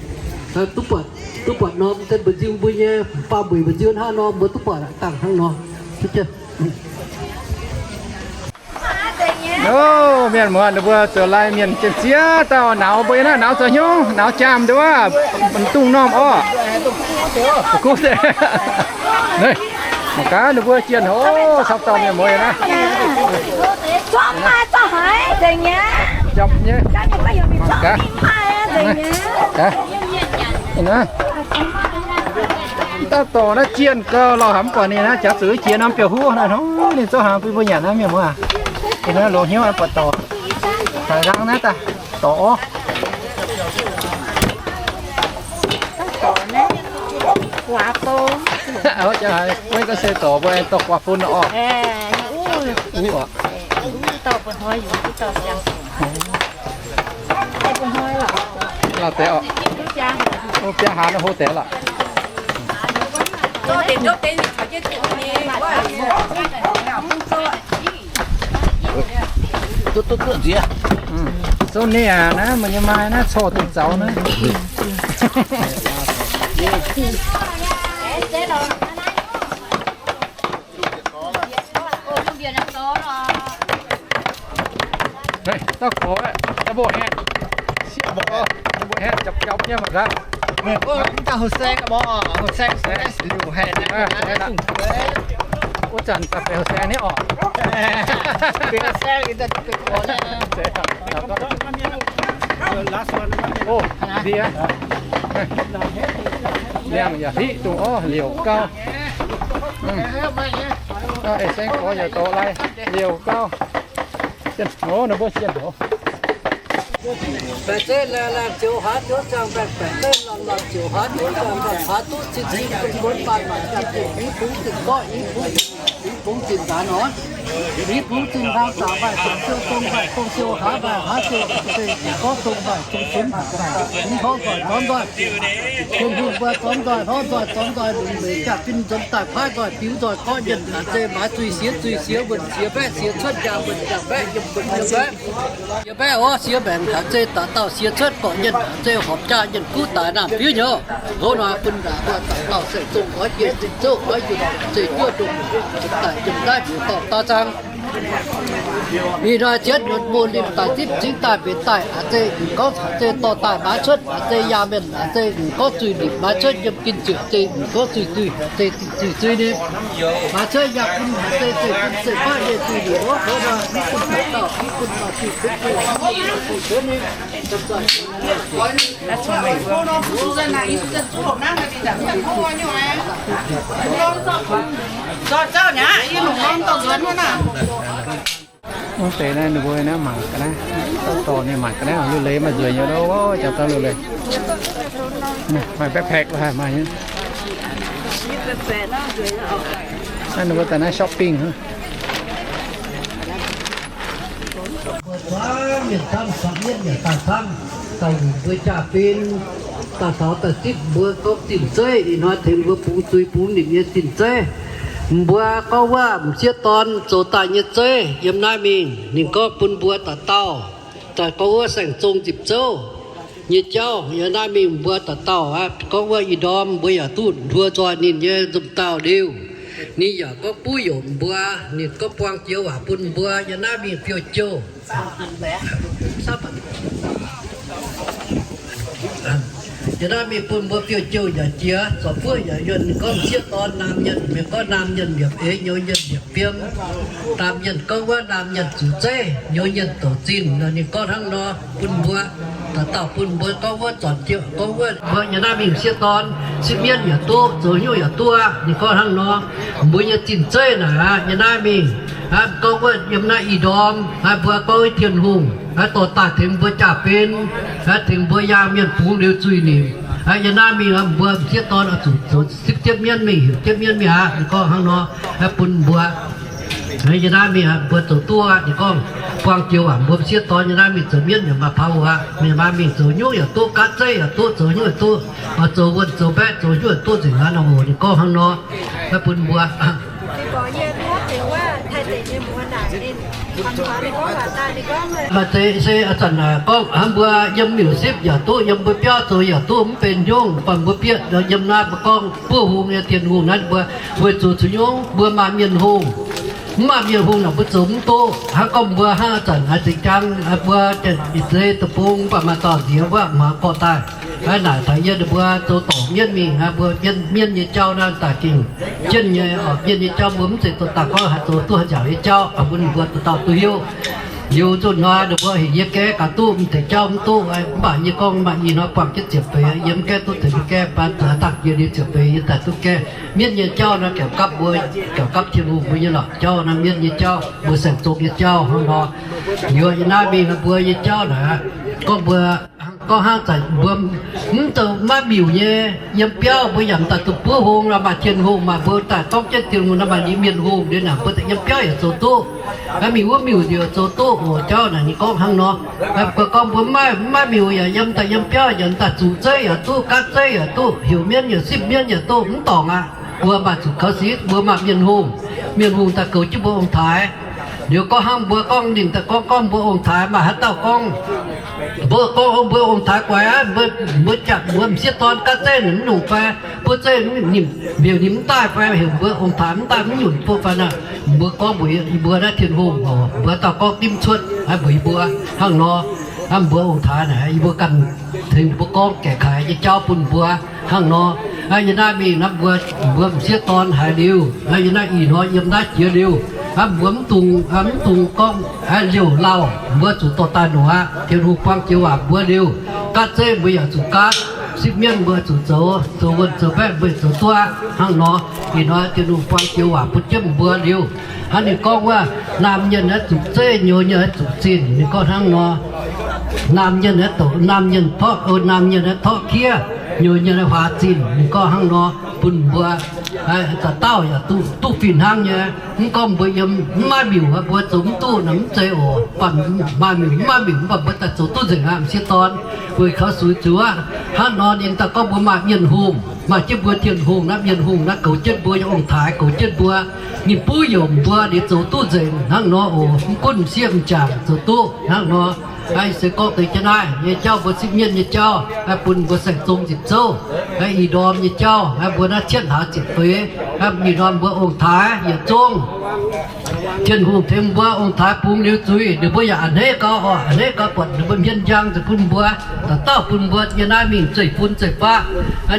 Duqv buatc, duqv buatc norm se mbu'nziu mbuo nyei, faam-mbuic mbu'nziu hnangv nor mbuo duqv buatc aqv, dangh hnangv nor. Ov, mienh muoz, ninh mbuo zoux lai mienh jienv ziex dauh nauz mbuo naaiv, nauz zoux hnyouv, nauz jaam nduov, dungz normh orqc. Mangc gaax ninh mbuo jienh, ov, camv dauh mienh muoz naaiv. Japc nyei. Mangc gaax. Daaih dorc naaiv jienh gau, lauh haic mv buatc ninh naaiv, jaax zuqc jiex norm biauv-huv naaiv hnangv. Ninh zouv hnaangx bun mbuo nyanc naaiv, mienh muoz. Ninh naaiv longx hnyouv buatc dorc. Haiz nzang naaiv daaih dorc orv. Wuov se dorc mbuo dorh guaax bun orqc. Lauh deix orqc. Biaa hlaax naaiv hlo deix lorqc. Duqv, duqv, duqv nziex. Sou ninh aac, naaiv meih nyei maaih naaiv corc dingc zaux naaiv. Dauh gorx, dauh mbuo haengh, dauh mbuo haengh japc japc nyei mangc gaax. Mv dauh houh saeng mor, houh saeng liuc haengh. Wuov zanc daaih benx houh saeng nyei orqc. Benx houh saeng liuz daaih benx gorx. Ov, ndie. Liangh yaac hiqv dongh orv liouc gauh. Eix saeng gorx yaac dorh lai liouc gauh. Ov, ninh mbuo jienh ov. Baeqc zeiv laangh laangh ziouc haaix, ziouc zaangh mbaengx, baeqc zeiv laangh laangh ziouc haaix, ziouc zaangh mbaengx, haaix duqv cin cin gunv gunv, baanh baanh jaax-jienh, i bungx zinh gorqv, i bungx zinh, i bungx zinh ndaanx oc. I bungx zinh hnaangx zaangc mbaih, zaangc siou dong mbaih, dong siou haaix mbaih, haaix siou se gorngv dong mbaih, dong zunv mbaih, i horngz nzoih, zormx nzoih, Tin-Hungh mbuo zormx nzoih, horngz nzoih, zormx nzoih, lungh meix jaax-fin nzuonx daaih, paaiv nzoih, biux nzoih, gorqv nyienh, haaix zeiz maaiz zuiz siex zuiz, siex wuonh siex mbaeqc, siex cuotv njaangc wuonh njaangc mbaeqc, yiem wuonh yiem mbaeqc. Yiem mbaeqv oc, siex mbaengc haaix zeiz daaih dauh siex cuotv gorqv nyienh, haaix zeiz horpc jaax nyienh guv daaih naamh biuv nyouz. Hov nor bun daaih dauh dauh se zong oix jiex zinh zouv oix yunh se juov ndongc daaih jiem naaiv mbiuz dorh daaih zaang. Ih hnoi zietv nunc muoz-limh daaih zipv cingv daaih mbenc daaih, haaix zeiz m'gorngv haaix zeiz dorh daaih maaiz cuotv, haaix zeiz yaac mienh, haaix zeiz m'gorngv zuiz-limc maaiz cuotv yiem gin ziepc, haaix zeiz m'gorngv zuiz-zuiz, haaix zeiz zuiz-zuiz ninh maaiz cuotv yaac bun, haaix zeiz zeiv bun zeiv baav nyei zuiz-limc oc. Hov nor bun Wuov deix naaiv ninh mbuo naaiv mangc ga'naaiv, dorh dorh ninh mangc ga'naaiv, luv leiz maaih nzueic nyei lo, jangx daaih luv leiz. Maaih backpack haic, maaih nyei. Naaiv ninh mbuo daaih naaiv shopping. Mbuo zuangx mienh camv, zuangx mienv yaac daaih camv, daaih hungh mbuo jaa-fin, daaih taux daaih zipv mbuo gorngv zinh zeiv, ih hnoi tengx mbuo bungx zuiz bungx nimc nyei zinh zeiv. Mbuo gorngv wuov m'sieqv dorn zoux daaih nyei zeiv yiem naaiv mingh, ninh gorngv bun mbuo dauh dauh daaih gorngv wuov saeng-zong nzipc zouv nyei jauv yiem naaiv mingh, mbuo dauh dauh aqv gorngv wuov ih ndorm mbuo yaac duqv hluo nzoih ninh nyei nzunc dauh liuz, ninh yaac gorngv buov youc mbuo, ninh gorngv buang joux waac bun mbuo yiem naaiv mingh fiuv-jouh. Yiem naaiv mingh bun mbuo fiuv-jouh yaac jiex, zorpc fuoqv yaac yuonh. Ninh gorngv m'sieqv dorn naamh mienh, mienh gorngv naamh mienh liepc eix, nyouz mienh liepc fiem. Naamh mienh gorngv wuov naamh mienh zuqc zeiv, nyouz mienh douc zinh nor. Ninh gorngv hnangv nor bun mbuo, dauh dauh bun mbuo gorngv wuov zornc jiex gorngv wuov mbuo yiem naaiv mingh m'sieqv dorn sipv mienv yaac duqv, zoux nyungc yaac duqv aqv. Ninh gorngv hnangv nor, mbuo nyei zinh zeiv naaic aqv, yiem naaiv mingh aqv, gorngv wuov yiem naaiv ih ndorm aqv, mbuo gorngv Tin-Hungh aqv dorh daaih tengx mbuo jaa-fin aqv, tengx mbuo yaangh mienh bungx liuz zuiz-nimc aqv. Yiem naaiv mingh aqv, mbuo m'sieqv dorn oix zuqc zoux sipv jienv mienv mingh, heuc jienv mienv mingh aqv. Ninh gorngv hnangv nor aqv bun mbuo. Yiem naaiv mingh aqv, mbuo zoux duqv aqv. Ninh gorngv buang joux waac mbuo m'sieqv dorn yiem naaiv mingh zoux mienv yaac maaih paux aqv. Yiem naaiv mingh zoux nyungc yaac duqv, gaatv zeiv yaac duqv, zoux nyungc yaac duqv, zoux wuonh zoux mbaeqv, zoux nyungc yaac duqv nzengc aqv nor. Ninh gorngv hnangv nor aqv bun mbuo. Maaih deix se a'zanc gorngv hnangv mbuo yiem miuc-sipv yaac duqv, yiem mbuo biauv zoux yaac duqv, mv benx nyungc. Mv baac mbuo bieqc yiem naaiv mbuo gorngv buov hung nyei Tin-Hungh naaiv, mbuo weic zuqc zuqc nyungc mbuo maaih Mienh hungh. Mv maaih Mienh hungh naaic mbuo zoux mv duqv. Hnangv gorngv mbuo hnangv a'zanc haaix zingh jang mbuo ih zei deic-bung mv baac maaih dauh nziex wuov hmuangx gorqv daaih, naaic taux yie ninh mbuo zoux dorngc mienv mingh, mbuo mienv nyei jauv naaiv daaih gengh jienv nyei oc. Mienv nyei jauv mbuo mv zeiz zoux daaih gorngv haih zoux duqv haaix njaaux nyei jauv, mbuo ninh mbuo dauh dauh duqv hiuv. Liuz zuqc hnoi ninh mbuo heuc yie gaeqv gaax duqv mv deix jauv mv duqv, mv baac yie gorngv maaih ih hnoi buangh jienv ziepc feix, yie mv gaeqv duqv deix mv gaeqv, baan zuqc daaih yie liuz ziepc feix yie daaih duqv gaeqv. Mienv nyei jauv naaiv gaengh gapv mbuo, gaengh gapv Tin-Hungh mbuo nyei lorqc jauv naaiv, mienv nyei jauv, mbuo saeng-zong nyei jauv hnangv nor. Liuz yie naaiv mingh mbuo nyei jauv naaic, gorngv mbuo gorngv hnangv zanc mbuo mv zoux maiv miuc nyei, yiem biauv mbuo yaac mv daaih duqv buov hung nor, maaih Tin-Hungh, maaih mbuo daaih gorngv jienv Tin-Hungh nor, maaih ninh mienh hungh liuz naaic mbuo yiem biauv yaac zoux duqv. Maiv miuc wuov miuc yaac zoux duqv oc. Jauv naaic ninh gorngv hnangv nor. Gorngv mbuo maiv, maiv miuc yaac yiem daaih yiem biauv yaac daaih zuqc zeiv yaac duqv, gaatv zeiv yaac duqv, heuc mienv yaac sipv mienv yaac duqv, mv dorngc aqv. Mbuo maaih zuqc kaux sic, mbuo maaih mienh hungh. Mienh hungh daaih goux jienv mbuo ong-taaix. Liuz gorngv hnangv mbuo gorngv ninh daaih gorngv, gorngv mbuo ong-taaix maaih haaix dauh gorngv, mbuo gorngv mbuo ong-taaix guaix aqv, mbuo, mbuo jangx mbuo m'sieqv dorn gaatv zeiv ninh mv nyunc fai, buov zeiv ninh mbiouc ninh mv daaih fai, heuc mbuo ong-taaix mv daaih mv nyunc bun fai naaic. Mbuo gorngv mbuox yie mbuo naaiv Tin-Hungh oc, mbuo dauh gorngv dimv cuotv mbuox yie mbuo hnangv nor. Mbuo ong-taaix naaic yie mbuo ganh tengx mbuo gorngv gaeqv kaaix nyei jauv bun mbuo hnangv nor. Yie naaiv mingh naaiv mbuo, mbuo m'sieqv dorn haiz liuz, yie naaiv ih hnoi yiem naaiv jiex liuz, mbuo mv dungx, mv dungx gorngv liouh lauh, mbuo zuqc dorh daaih nor aqv. Tin-Hungh buang joux waac mbuo liuz, gaatv zeiv mbuo yaac zuqc gaatv, sipv mienv mbuo zuqc zoux, zoux wuonh zoux mbaeqv mbuo zoux duqv aqv hnangv nor. Ih hnoi Tin-Hungh buang joux waac bun jienv mbuo liuz, hnangv ninh gorngv wuov, naamh mienh naaiv zuqc zeiv, nyouz mienh naaiv zuqc zinh, ninh gorngv hnangv nor. Naamh mienh naaiv douc naamh mienh torqv, naamh mienh naaiv torqv kiev, nyouz mienh naaiv huaax zinh, ninh gorngv hnangv nor bun mbuo. Dauh dauh yaac duqv, duqv fih hnangv nyei. Mv gorngv mbuo yiem mv maaih miuc, mbuo zoux mv duqv naaic mv zeiz oc. Baac maaih miuc, mv maaih miuc, mv baac mbuo daaih zoux duqv nzengc aqv, m'sieqv dorn. Weic kaux suix zuqc hnangv nor ninh daaih gorngv mbuo maaih mienh hungh, maaih jienv mbuo Tin-Hungh naaiv, mienh hungh naaiv goux jienv mbuo nyei ong-taaix, goux jienv mbuo. Ninh buv youc mbuo, ninh zoux duqv nzengc hnangv nor oc. Mv gunv m'sieqv m'jangc zoux duqv hnangv nor. Se gorngv deix jienv naaiv nyei jauv, mbuo sipv mienv nyei jauv, bun mbuo saeng-zong nzipc zouv. Ih ndorm nyei jauv, mbuo naaiv cietv hlaax ziepc feix, ih ndorm mbuo ong-taaix yietc zungv. Tin-Hungh tengx mbuo ong-taaix bungx liuz zuiz, ninh mbuo yaac a'hneiv gau oc, a'hneiv gau buatc ninh mbuo hmien njang nzengc bun mbuo, dauh dauh bun mbuo yiem naaiv mingh zeiv-fun zeiv-faqv.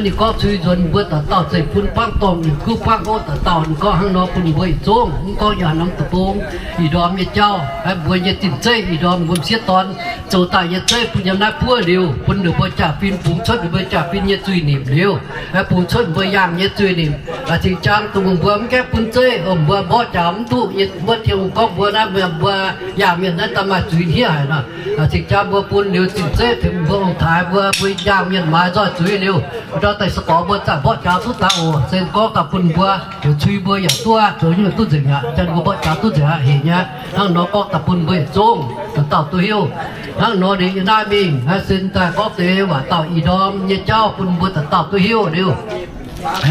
Ninh gorngv cui nzuonx mbuo dauh dauh zeiv-fun buangv dorngh, yietc kuv buangv hov, dauh dauh ninh gorngv hnangv nor bun mbuo yietc zungv. Mv gorngv yiem norm deic-bung, ih ndorm nyei jauv, mbuo nyei zinh zeiv, ih ndorm mbuo m'sieqv dorn zoux daaih nyei zeiv bun yiem naaiv buov liuz, bun ninh mbuo jaa-fin, bungx cuotv ninh mbuo jaa-fin nyei zuiz-nimc liuz, bungx cuotv mbuo yaangh nyei zuiz-nimc. Cing-jang dongh mbuo mv gaengh bun zeiv, mbuo mborqv jaax mv duqv nyei, mbuo Tin-Hungh gorngv mbuo naaiv, mbuo yaangh mienh naaiv daaih maaih zuiz hniev haic nor. Cing-jang mbuo bun liuz zinh zeiv tengx mbuo ong-taaix mbuo, mbuo yaangh mienh maaiz nzoih zuiz liuz, ndau daaih se gorx mbuo zaah mborqv jaax duqv daaih oc. Se gorngv daaih bun mbuo, cui mbuo yaac duqv, zoux nyungc duqv nzengc aqv. Janx mbuo mborqv jaax duqv nzengc aqv, hec nyei. Hnangv nor gorngv daaih bun mbuo yietc zungv dauh dauh duqv hiuv. Hnangv nor liuz yiem naaiv mingh, naaiv sin daaih gorngv deix waac dauh ih ndorm nyei jauv bun mbuo dauh dauh duqv hiuv liuz,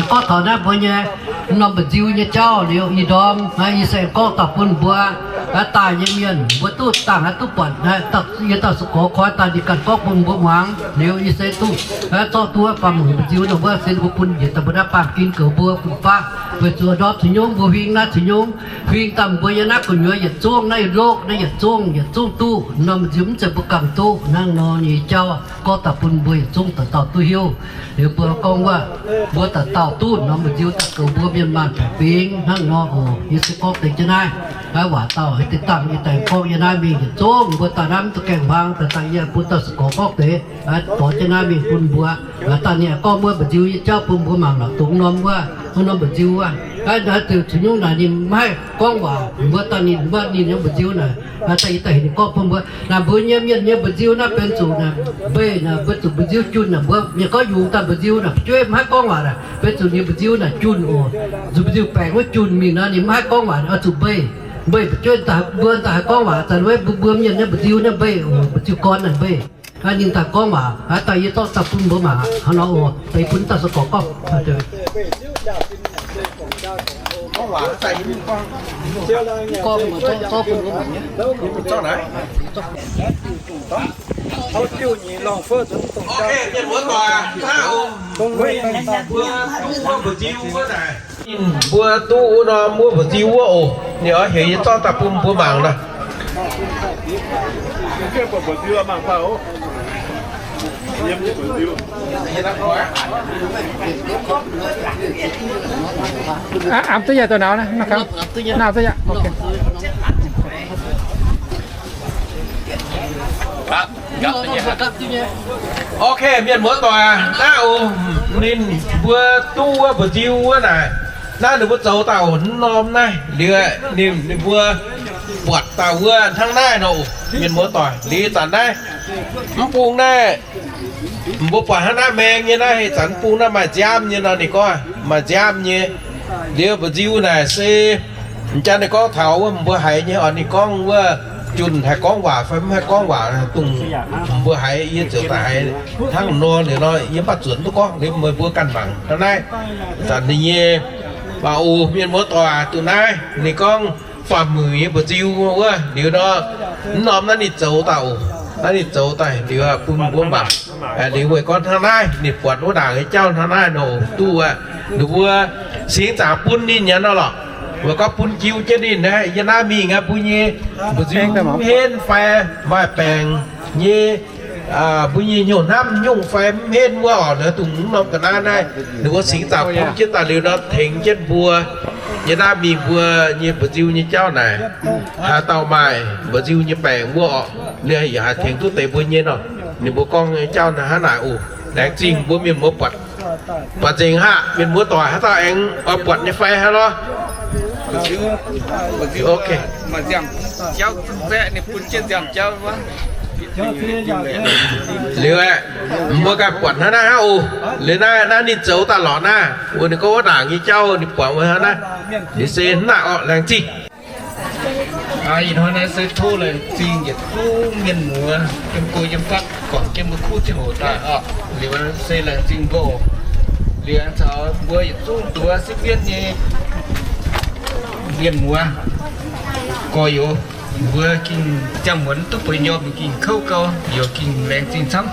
gorngv taux naaiv mbuo nyei norm mba'nziu nyei jauv liuz, ih ndorm naaiv yie se gorngv daaih bun mbuo daaih nyei mienh mbuo duqv dangh haih duqv buatc, yie dauh se gorx koi daaih ninh ganh gorngv bun mbuo muangx liuz, yie se duqv zorqv duqv faam-mueic mba'nziu nor, mbuo se mbuo bun njiec daaih mbuo naaiv baamh gen goux mbuo fun-faqv, weic zuqc ndortv ceix nyungc mbuo huing naaiv ceix nyungc, huing daaih mbuo yiem naaiv gu'nyuoz yietc zungv, naaiv loqv naaiv yietc zungv, yietc zungv duqv norm mba'nziu, mv zeiz mbuo ganh duqv. Hnangv nor nyei jauv gorngv daaih bun mbuo yietc zungv dauh dauh duqv hiuv. Liuz mbuo gorngv wuov, mbuo dauh dauh duqv norm mba'nziu daaih goux mbuo mienh maanh baeqc fingx. Hnangv nor oc. Yie se gorngv deix jienv naaiv, naaiv waac dauh deix dangh yie daaih gorngv yiem naaiv mingh yietc zungv mbuo daaih naaiv mv duqv gaengh hmuangx, daaih dangh yie bun dauh se gorx gorngv deix, gorx jienv naaiv mingh bun mbuo, daaih ninh gorngv wuov mba'nziu nyei jauv bun mbuo mangc lorqc, dongh norm wuov, wuov norm mba'nziu wuov. Naaiv ziouc cunx nyungc naaic ninh mv haih gorngv waac, mbuo daaih ninh, mbuo ninh nyei mba'nziu naaic, daaih yie daaih heuc ninh gorngv bun mbuo. Naaic mbuo nyei mienh nyei mba'nziu naaiv benx zuqc naaic mbeih naaic, mbuo zuqc mba'nziu junh naaic, mbuo mienh gorngv yungz daaih mba'nziu naaic fu'jueiv mv haih gorngv waac naaic, benx zuqc ninh mba'nziu naaic junh oc. Zuqc mba'nziu baengc wuov junh mingh nor ninh mv haih gorngv waac, oix zuqc mbeih. Mbeih fu'jueiv daaih mbuo daaih haih gorngv waac. Zanc wuov mbuo, mbuo mienh nyei mba'nziu naaiv mbeih oc, mba'nziu gorn naaic mbeih. Ninh daaih gorngv waac, daaih yie zorqv daaih bun mbuo mangc aqv. Hnangv nor oc, deix bun dauh se gorx gorngv. Mbuo duqv wuov norm wuov mba'nziu wuov oc. Ninh oix heuc yie zorqv daaih bun mbuo mangc nor. Aa, duqv yaac da'nauz naaiv, naaiv duqv yaac, ok. Ok, mienh muoz-doic, naaiv oc, ninh mbuo duqv wuov mba'nziu wuov naaic, naaiv ninh mbuo zoux daaih oc, norm naaiv liuz, ninh, ninh mbuo buatc daaih wuov hnangv naaiv nor oc, mienh muoz-doic. Liuz zanc naaiv, mv bung naaiv, mbuo buatc hnangv naaiv maeng nyei naaiv, heh zanc mv bung naaiv maaih nziaamv nyei nor, ninh gorngv maaih nziaamv nyei. Liuz mba'nziu naaic se m'jangc ninh gorngv taux wuov mbuo haiz nyei oc, ninh gorngv wuov junh haih gorngv waac fai mv haih gorngv waac, dongh mbuo haiz yie ziouc daaih haiz hnangv nor liuz nor, yie mv baac zuotc duqv gorngv liuz meih mbuo ganh mangc hnangv naaiv. Zanc ninh nyei, mv baac oc, mienh muoz-doic, duqv naaiv ninh gorngv faam-muic nyei mba'nziu wuov liuz nor, mv norm naaiv ninh zoux daaih oc, naaiv ninh zoux daaih liuz bun mbuo mangc. Liuz weic gorngv hnangv naaiv ninh buatc wuov ndaangc nyei jauv hnangv naaiv nor, duqv wuov, ninh mbuo singx zaangc bun ninh nyei nor lorqc. Weic gorngv bun jiu jienv ninh naaiv, yie naaiv mingh aqv, mbuo nyei mba'nziu mv henv fai maaih baengc nyei, mbuo nyei hnyouv hnamv nyungc fai mv henv wuov oc, dongh mv norm ga'naaiv naaiv, ninh mbuo singx zaangc bun jienv daaih liuz nor tengx jienv mbuo. Yie naaiv mingh mbuo nyei mba'nziu nyei jauv naaic, haaix dauh maaih mba'nziu nyei baengc wuov oc, ninh yaac haih tengx duqv deix mbuo nyei nor. Ninh mbuo gorngv nyei jauv naaiv hnangv naaic oc. Laengz zingh mbuo mienh muoz buatc. Buatc nzengc haav, mienh muoz-doic, haaix dauh aengx oix buatc nyei fai hnangv nor. Ok. Liuz aeqv, mbuo ganh buatc hnangv naaiv hnangv oc. Liuz naaiv, naaiv ninh zoux daaih lorqc naaiv, ninh gorngv wuov ndaangc nyei jauv ninh buatc wuov hnangv naaiv. Liuz se hnangv naaiv oc, laengz zingh. Ih hnoi naaiv se tov laengz zingh yietc zungv mienh muoz yiem go yiem fatv guangc jienv mbuo kuv ziangh hoc daaih oc. Liuz se laengz zingh mbuo oc. Liuz caux mbuo yietc zungv duqv sipv fienv nyei mienh muoz gorx-youz, mbuo ging ziangh muonz duqv bueix njormh ging kouv gau, youz ging laengz zingh camv.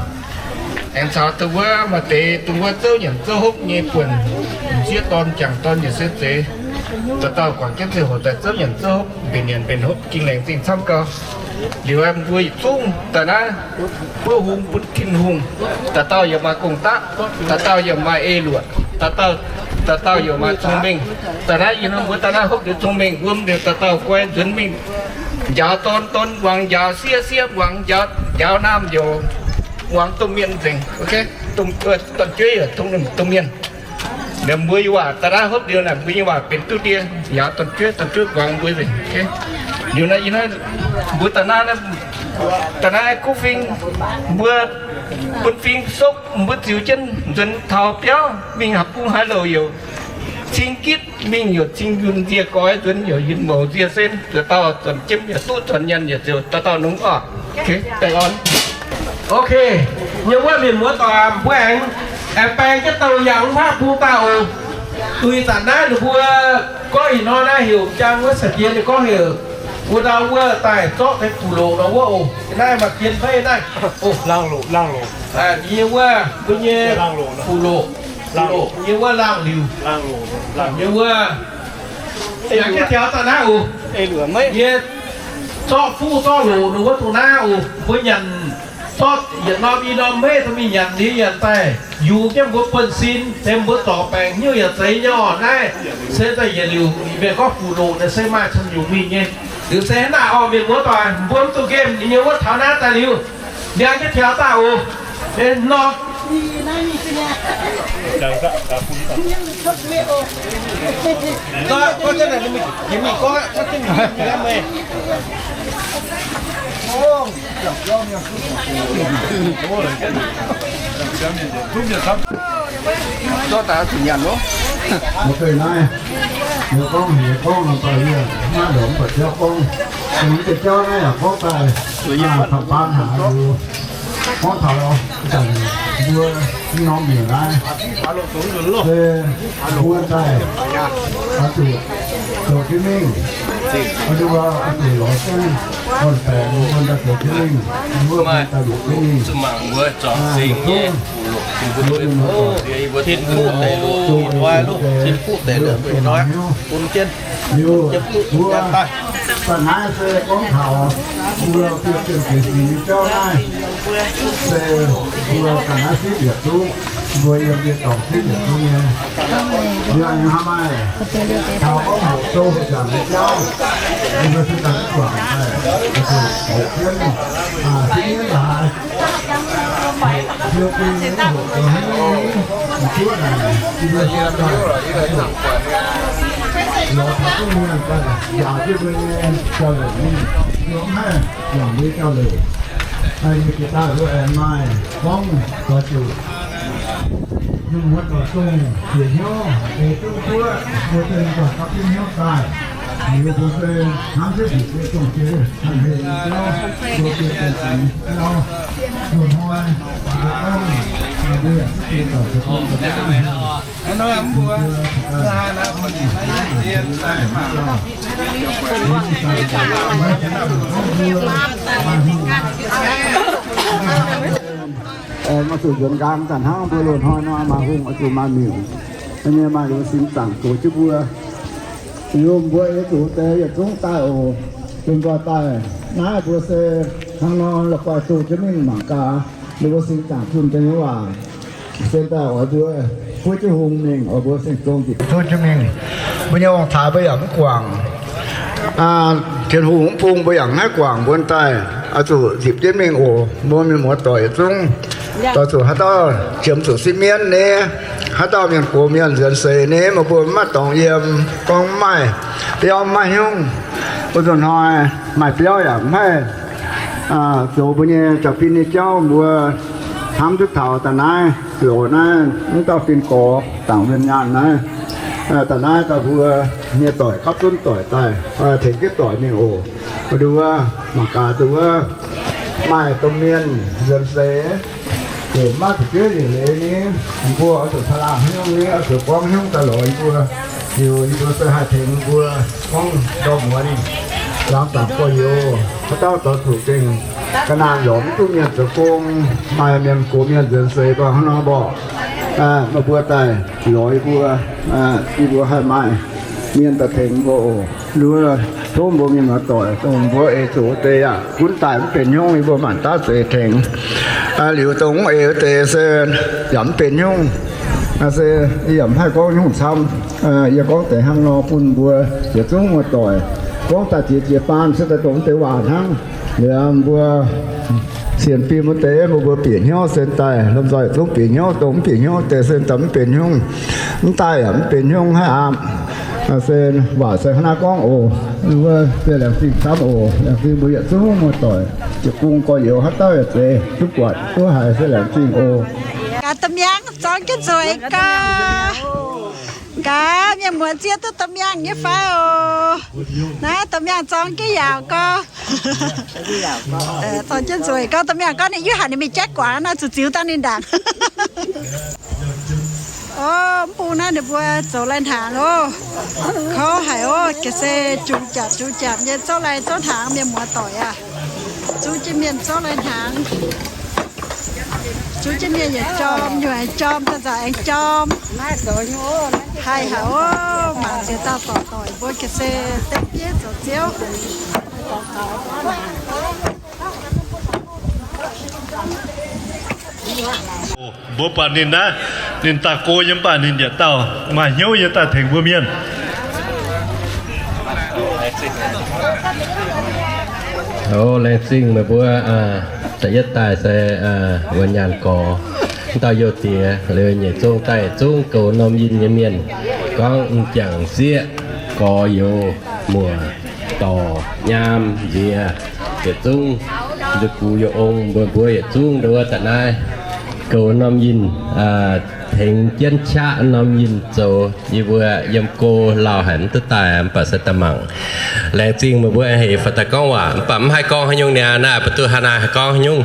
Aengx caux dongh wuov maaih deix dongh wuov zouv nyanc zouv hopv nyei buonc, m'sieqv dorn, m'jangc dorn, yietc se zeiz, dauh dauh guangc jienv ziangh hoc daaih zouv nyanc zouv hopv, mbenc nyanc mbenc hopv, ging laengz zingh camv gau. Liuz mbuo yietc zungv daaih naaiv buov hung bun Tin-Hungh, dauh dauh yaac maaih gong-daqv, dauh dauh yaac maaih eix luoqc, dauh dauh, dauh dauh yaac maaih cong-mengh. Daaih naaiv ih hnoi mbuo daaih naaiv hopv liuz cong-mengh wuom liuz dauh dauh guai nzuonx mingh njaaux dorn, dorn muangx njaaux sieqv, sieqv muangx njaaux, njaaux naamh youz muangx domh mienh nzengc. Dorn-jueiv yaac domh mienh. Liuz mbuo nyei waac daaih naaiv hopv liuz naaic, mbuo nyei waac benx duqv ndie, njaaux dorn-jueiv, dorn-jueiv muangx mbuo nzengc. Liuz naaiv, mbuo daaih naaiv, daaih naaiv kuv fing, mbuo bun fing sopv, mbuo ziux jienv nzuonx taux biauv mingh haaix bung haaix louc youc cing gitv mingh, youc cing yunh nzie goix nzuonx, youc yunh mouc nzie sen, zuqc dauh zuonc jiem yaac duqv, zuonc nyanc yaac ziouc dauh dauh nongx oc. Ok, nyei wuov mienh muoz doic, mbuo aengx, aengx baeng jienv douh yangh mv baac bung daaih oc. Duih zanc naaiv ninh mbuo gorngv ih hnoi naaiv heuc jang wuov sa'jiex ninh gorngv heuc wuov ndau wuov daaih zorqv deix fuqv loqc nor wuov oc. Naaiv maaih jien fei naaiv oc. Laangh loqc, laangh loqc. Yie wuov mbuo nyei fuqv loqc, fuqv loqc, yie wuov laangh liuc, yie wuov. Yangh jienv tiaux daaih naaiv oc. Yie zorqv fuqv zorqv loqc ninh wuov dongh naaiv oc. Mbuo nyanc zorqv yietc norm i norm meiv dongh mingh nyanc, liuz nyanc daaih yungz jienv mbuo buonv-sin, se mbuo zorc baengc hnyouv yaac zeiz nyei oc. Naaiv se daaih yietc liuz mienh gorngv fuqv loqc naaic se maaih camv nyungc mingh nyei. Liuz se hnangv naaic oc, mienh muoz doic, mbuo mv zuqc nqemh nyei wuov taux naaiv daaih liuz, ndiangx jienv tiaux daaih oc. Nor. Zorqv daaih zuqc nyanc loh. Mv zeiz naaiv, yie gorngv, yie gorngv nor, mv baac yie maiv longc mv baac jauv gorngv. Mv zeiz jauv naaiv yaac gorngv daaih, aa, taux baan haaix liuz, gorngv taux zanc mbuo norm miuc naaiv, se mbuo daaih oix zuqc zoux jienv mingh, oix zuqc, oix zuqc lorz jienv orn-baengx mbuo daaih zoux jienv mingh, mbuo daaih longc jienv mingh. Tin-Hungh deix loh, tin-hungh deix loh, bun jienv, bun jienv duqv daaih. Da'naaiv se gorngv taux mbuo bieqc bieqc fingx nyei jauv naaiv, se mbuo da'naaiv sipv yietc zungv, mbuo yiem yie dorngx sipv yietc zungv nyei. Yie hnamv maaih taux gorngv hoqc sou hoqc nzaangc nyei jauv, mbuo se daaih guangc daaih, hoqc jienv, sipv jienv laaix. Yie bun nyei hoqc zoux haaix nyungc, m'juov naaic, yie mbuo daaih lorz taux duqv mienh daaih njaaux jienv mbuo nyei jauv-louc mingh, yie mv haih guangc mbuo jauv-louc. Yie jiex daaih mbuo aengx maaih gorngv doix zuqc mienh muoz doic dongh njiec hnyouv, eix duqv mbuo, mbuo se mienh muoz doic gapv jienv hnyouv daaih, liuz mbuo se hnamv jienv zuqc se dongh jiex hanh heh nyei jauv, mbuo se dongh jiex nyei jauv. Loz-hnoi mbuo gorngv, mbuo yaac duqv jiex doic, mbuo gorngv doic, mbuo maaih zuqc nzuonx nqaang zanc hnangv mbuo loz-hnoi nor maaih hungh oix zuqc maaih miuc, nyei maaih liuz singx zaangc gox jienv mbuo. Liuz mbuo eix zuqc deix yietc zungv daaih oc. Zunc nzoih daaih naaiv mbuo se hnangv nor la'guaih doh jienv mingh mangc gaax, ninh mbuo singx zaangc zunh deix nyei waac. Se daaih oix mbuo buov jienv hungh mingh, oix mbuo singx zong njiec duqv jienv mingh. Mbuo nyei ong-taaix mbuo yaac mv guangc. Tin-Hungh mv bung mbuo yaac mv haih guangc, mbuo daaih oix zuqc nzipc jienv mingh oc. Mbuo mienh muoz doic yietc zungv, doix zuqc haaix dauh jiem zuqc sipv mienv nyei, haaix dauh mienh gox mienh nzuonx seix nyei, meih mbuo maiv dorngx yiem, gorngv mv maaih biauv mv maaih hnyouv. Mbuo zuqc hnoi maaih biauv yaac mv haih zoux mbuo nyei jaax-fin nyei jauv. Mbuo hnamv duqv taux da'naaiv loz naaiv mv dauh fin gorx zaangc mienh nyaanh naaiv, da'naaiv dauh mbuo nyei doic gapv zunv doic daaih tengx jienv doic mingh oc. Nduov mangc gaax, nduov maaih domh mienh nzuonx seix, maiv zuqc biouv yietc leiz ni, mbuo oix zuqc taaih laangh hnyouv ni, oix zuqc gorngv hnyouv daaih lorz yie mbuo. Liuz yie mbuo se haih tengx mbuo gorngv ndorm muoz ninh. Laangz dangc gorx-youz, haaix dauh zoux zuqc gengh ga'naaiv lorz mv duqv mienh zoux gong, maaih mienh gox mienh nzuonx seix baac hnangv nor mborqc, meih mbuo daaih lorz yie mbuo, yie mbuo haih maaih mienh daaih tengx mbuo oc. Nduov tov mbuo mienh muoz-doic dongh mbuo eix zuqc wuov deix yaac gunv daaih mv benx hnyouv, yie mbuo maanc daav zeix tengx. Liuz dongh mv eix wuov deix se yaac mv benx hnyouv. Se yie yaac mv haih gorngv nyungc camv. Yie gorngv deix hnangv nor bun mbuo yietc zungv muoz-doic gorngv daaih jiex jiez baan se daaih dongh deix waac hnangv. Liuz mbuo sienx fim wuov deix, mbuo mbuo bieqc hnyouv se daaih lomh nzoih zungv bieqc hnyouv, dongh mv bieqc hnyouv deix se daaih mv benx hnyouv. Mv daaih yaac mv benx hnyouv haiv aqv. Se waac se hnangv naaiv gorngv oc. Wuov se laengz zingh camv oc. Laengz zingh mbuo yietc zungv muoz-doic, jiu-bung gorx-youz haaix dauh yaac zeiz duqv buatc duqv haiz se laengz zingh oc. Gaax domh miangh zorngx jienv nzueic gaax. Gaax mienh muoz zieqv duqv domh miangh nyei fai oc. Naaiv domh miangh zorngx jienv yaauc gorx. Zorngx jienv nzueic gorx. Domh miangh gorngv ninh yuv hanc ninh mingh jaiv guangc nor zuqc ziux dangh ninh ndaangc. O, mv bung naaiv ninh mbuo zoux lai hnaangx oc. Kouv haic oc. Ga'sie jungx japc jungx japc nyei zouv lai zouv hnaangx, mienh muoz-doic aac. Zungv jienv mienh zouv lai hnaangx. Zungv jienv mienh yietc jorm, nyungc aengx jorm, daaih nzauc aengx jorm. Haih haic oc. Mangc ziex dauh dorc doic mbuo ga'sie dengv bieiv zoux ziouv. Mbuo buatc ninh naaiv, ninh daaih go yiem, mv baac ninh yietc dauh maaih hnyouv yiem daaih tengx mbuo mienh. O, laengz zingh meih mbuo da'yietv daaih se wuov nyaanh gorx, mv dauh youh diex, liuz nyeic zong daaih zungv goux norm yinh nyei mienh, gorngv m'jangc sieqv, gorx-youz, muoc, dorc, nyaam, nziex, yietc zungv, nza'gux yaac ong, mbuo mbuo yietc zungv nduov da'naaiv goux norm yinh, tengx jienv qaqv norm yinh zoux. Yie mbuo yiem go lauh haic mv duqv daaih, mv baac se daaih mangc. Laengz zingh meih mbuo hec faaux daaih gorngv waac, mv baac mv haih gorngv haaix nyungc niaa, naaiv ba'duqv hnangv naaiv haih gorngv haaix nyungc.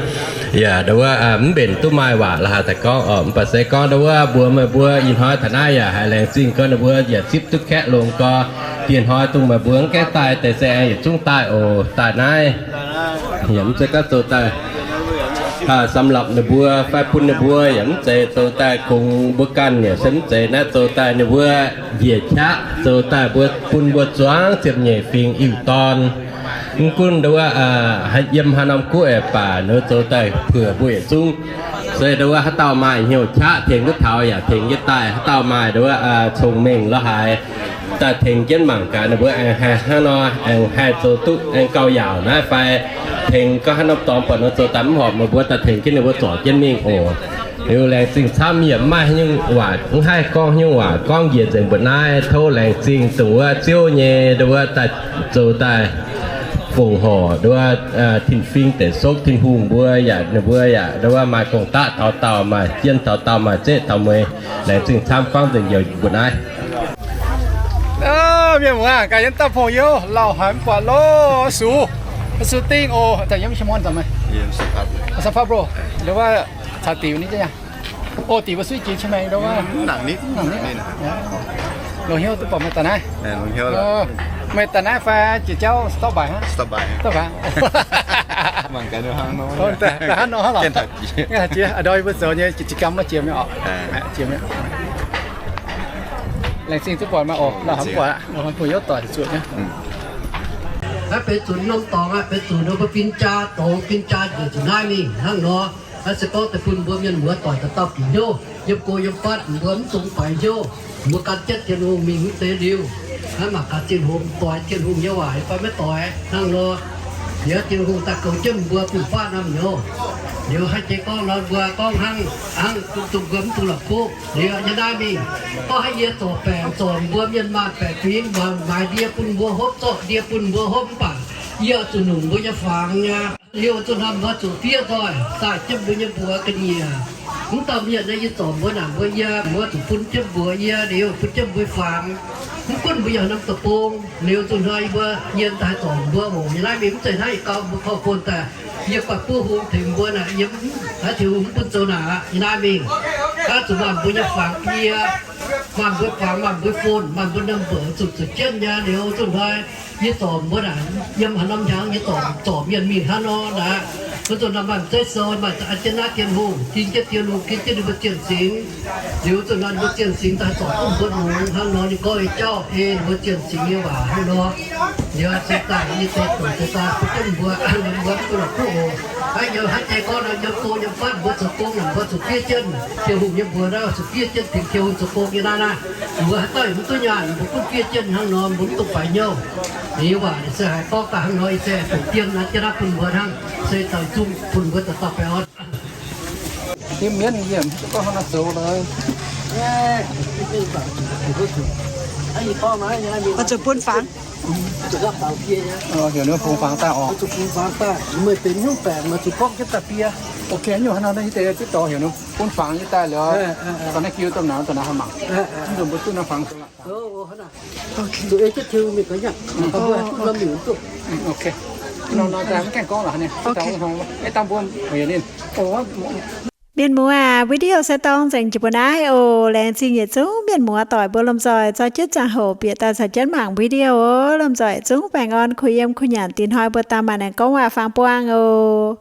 Yaac nduov mv mbenc duqv maaih waac la'haaix daaih gorngv oc. Mv baac se gorngv nduov mbuo meih mbuo ih hnoi taux naaiv yaac haiz laengz zingh gorngv nduov mbuo yaac zipv duqv kaeqv longx gorx. Diex hnoi dongh meih mbuo mv gaengh daaih deix se aengx yietc zungv daaih oc. Daaih naaiv yaac mv zeiz gorngv zoux daaih สำหรับ ninh mbuo fai bun ninh mbuo yaac mv zeiz zoux daaih kungx mbuo ganh yaac se mv zeiz naaiv zoux daaih ninh mbuo njiec qaqv zoux daaih mbuo bun mbuo zuangx ziepc nyeic fingx iu-dorn. Mv gunv nduov haaix yiem haaix norm guoqv aeqv, baac nduov zoux daaih puix mbuo yietc zungv. Se nduov haaix dauh maaih hnyouv qaqv tengx duqv taux yaac tengx jienv daaih, haaix dauh maaih nduov cong-mengh la'haaix daaih tengx jienv mangc gaax ninh mbuo aengx haih hnangv nor aengx haih zoux duqv aengx gauh yaauc naaiv fai tengx gorngv haaix norm dorngx buatc nor zoux daaih mv horpc, meih mbuo daaih tengx jienv ninh mbuo zorc jienv mingh oc. Liuz laengz zingh camv, yie yaac mv maaih haaix nyungc waac, mv haih gorngv haaix nyungc waac gorngv njiec nzengc mbuo naaiv. Tov laengz zingh dongh wuov ziouv nyei nduov daaih zoux daaih fongc horc nduov tin-fingx deic sokv Tin-Hungh mbuo yaac ninh mbuo yaac nduov maaih gong-daqv taux daauh, maaih jien taux daauh, maaih zeqv taux mueiz. Laengz zingh camv, gorngv nzengc njoux mbuo naaiv. Mienh muoz gaax, yiem dauh pong-youh lauh haic mv buatc loh. Sux, sux dingh oc. Daaih yiem Shimon daaih meih, San Pablo, nduov wuov caux diuc ni jienv nyaah. O, diuc mbuo suiv jiex qiex maengx nduov wuov. Longc hnyouv duqv buatc meih daaih naaiv. Meih daaih naaiv fai jiex jauv stop by hnangv? Stop by. Hnangv nor hnangv lorqc. Jiex, ndau yie mbuo zoux nyei jiex jiex gamv maiv jiex mi'aqv oc. Jiex mi'aqv. Laengz zingh duqv buatc meih oc. Lauh haic mv buatc aqv, pong-youh doic zuqc nyei. Naaiv benx zuqc norm dorngx aqv, benx zuqc ninh mbuo fin-jaa douz, fin-jaa njiec zuqc naaiv mingh hnangv nor. Naaiv se gorngv daaih bun mbuo mienh muoz doic dauh dauh bieqc hnyouv, yiem go yiem fatv mbuo mv dungx baaix hnyouv. Mbuo gan jienv Tin-Hungh mingh mv deix liuz, naaiv mangc gaax Tin-Hungh doix Tin-Hungh nyei waac fai maiv doix hnangv nor. Liuz Tin-Hungh daaih goux jienv mbuo fun-faqv norm hnyouv. Liuz haiz jiex gorngv nor mbuo gorngv hnangv, hnangv dongh mbuo mv dungx la'kuqv. Liuz nyei naaiv mingh, gorngv haiz yie zorc baengc zorc mbuo mienh maanh baeqc fingx, maaiz ndie bun mbuo hopv, zorqv ndie bun mbuo hopv mv baac yie zuqc nungx mbuo nyei fangx nyei. Liuz zuqc hnamv mbuo zuqc fiev nzoih daaih jienv mbuo nyei mbuox ga'nyiec. Mv dauh mienh naaiv yie zorc mbuo naaic mbuo yie, mbuo zuqc bun jienv mbuox yie, liuz bun jienv mbuo fangx. Mv gunv mbuo yiem norm deic-bung, liuz zuqc hnoi yie mbuo yiem daaih zorc mbuo oc. Yie naaiv mingh mv zeiz hnangv yietc gau mbuo korv-fon daaih, yie buatc buov hung tengx mbuo naaic, yie mv haih tengx hung mv bun zoux naaic aqv. Yie naaiv mingh, aa, zuqc maanh mbuo nyei fangx yie. Maaih mbuo fangx, maaih mbuo phone, maaih mbuo number zuqc zuqc jienv nyei liuz, zuqc hnoi yie zorc mbuo naaic, yiem haaix norm hnyangx yie zorc, zorc mienh mingh hnangv nor naaic. Wuov zanc naaiv maaih m'zeiv sou, maaih za'gengh naaiv Tin-Hungh, ging jienv dieh lungh, ging jienv ninh mbuo zienh singx. Liuz wuov zanc naaiv ninh mbuo zienh singx daaih zorc duqv mbuo longx hnangv nor, ninh gorngv nyei jauv ei ninh mbuo zienh singx nyei waac hnangv nor. Liuz se daaih yie se doqc se daaih bun jienv mbuo, mbuo mv duqv la'kuqv oc. Hnangv yiem haaix deix gorngv nor, yiem go yiem fatv mbuo zoux gong naaic, mbuo zuqc fiev jienv Tin-Hungh nyei mbuox naaiv, zuqc fiev jienv tengx Tin-Hungh zoux gong nyei naaiv naaiv. Mbuo haaix dauh yaac mv duqv nyaanh, mbuo gunv fiev jienv hnangv nor, mbuo mv dungx faix hnyouv. Yie waac se haih gorngv daaih hnangv nor, yie se doqc dien naaiv jienv naaiv bun mbuo hnangv, se doix zungv bun mbuo dauh dauh baengh orn. Yiem mienv yie mv gorngv hnangv nor zoux lorqc. Oix zuqc bun fangx. Heuc ninh fungx fangx daaih oc. Ok, nyungc hnangv nor yie deix zipv dorh heuc ninh bun fangx yie daaih liuz, dorh naaiv jiu domh nauz, domh nauz haih mangc. Mv nzunc mbuo duqv naaiv fangx. Ok. Nor daaih mv gaengh gorngv lorqc. Dangh mbuo ninh. Mienh muoz, video se dorng nzengc jiex mbuo naaiv oc. Laengz zingh yietc zungv mienh muoz doic mbuo lomh nzoih zorqv jienv ziangh hoc bieqc daaih caux jienv mangc video oc. Lomh nzoih zungv baengh orn kuh yiem kuh nyanc, dingc hnoi mbuo daaih maaih aengx gorngv waac-fangx buangh oc.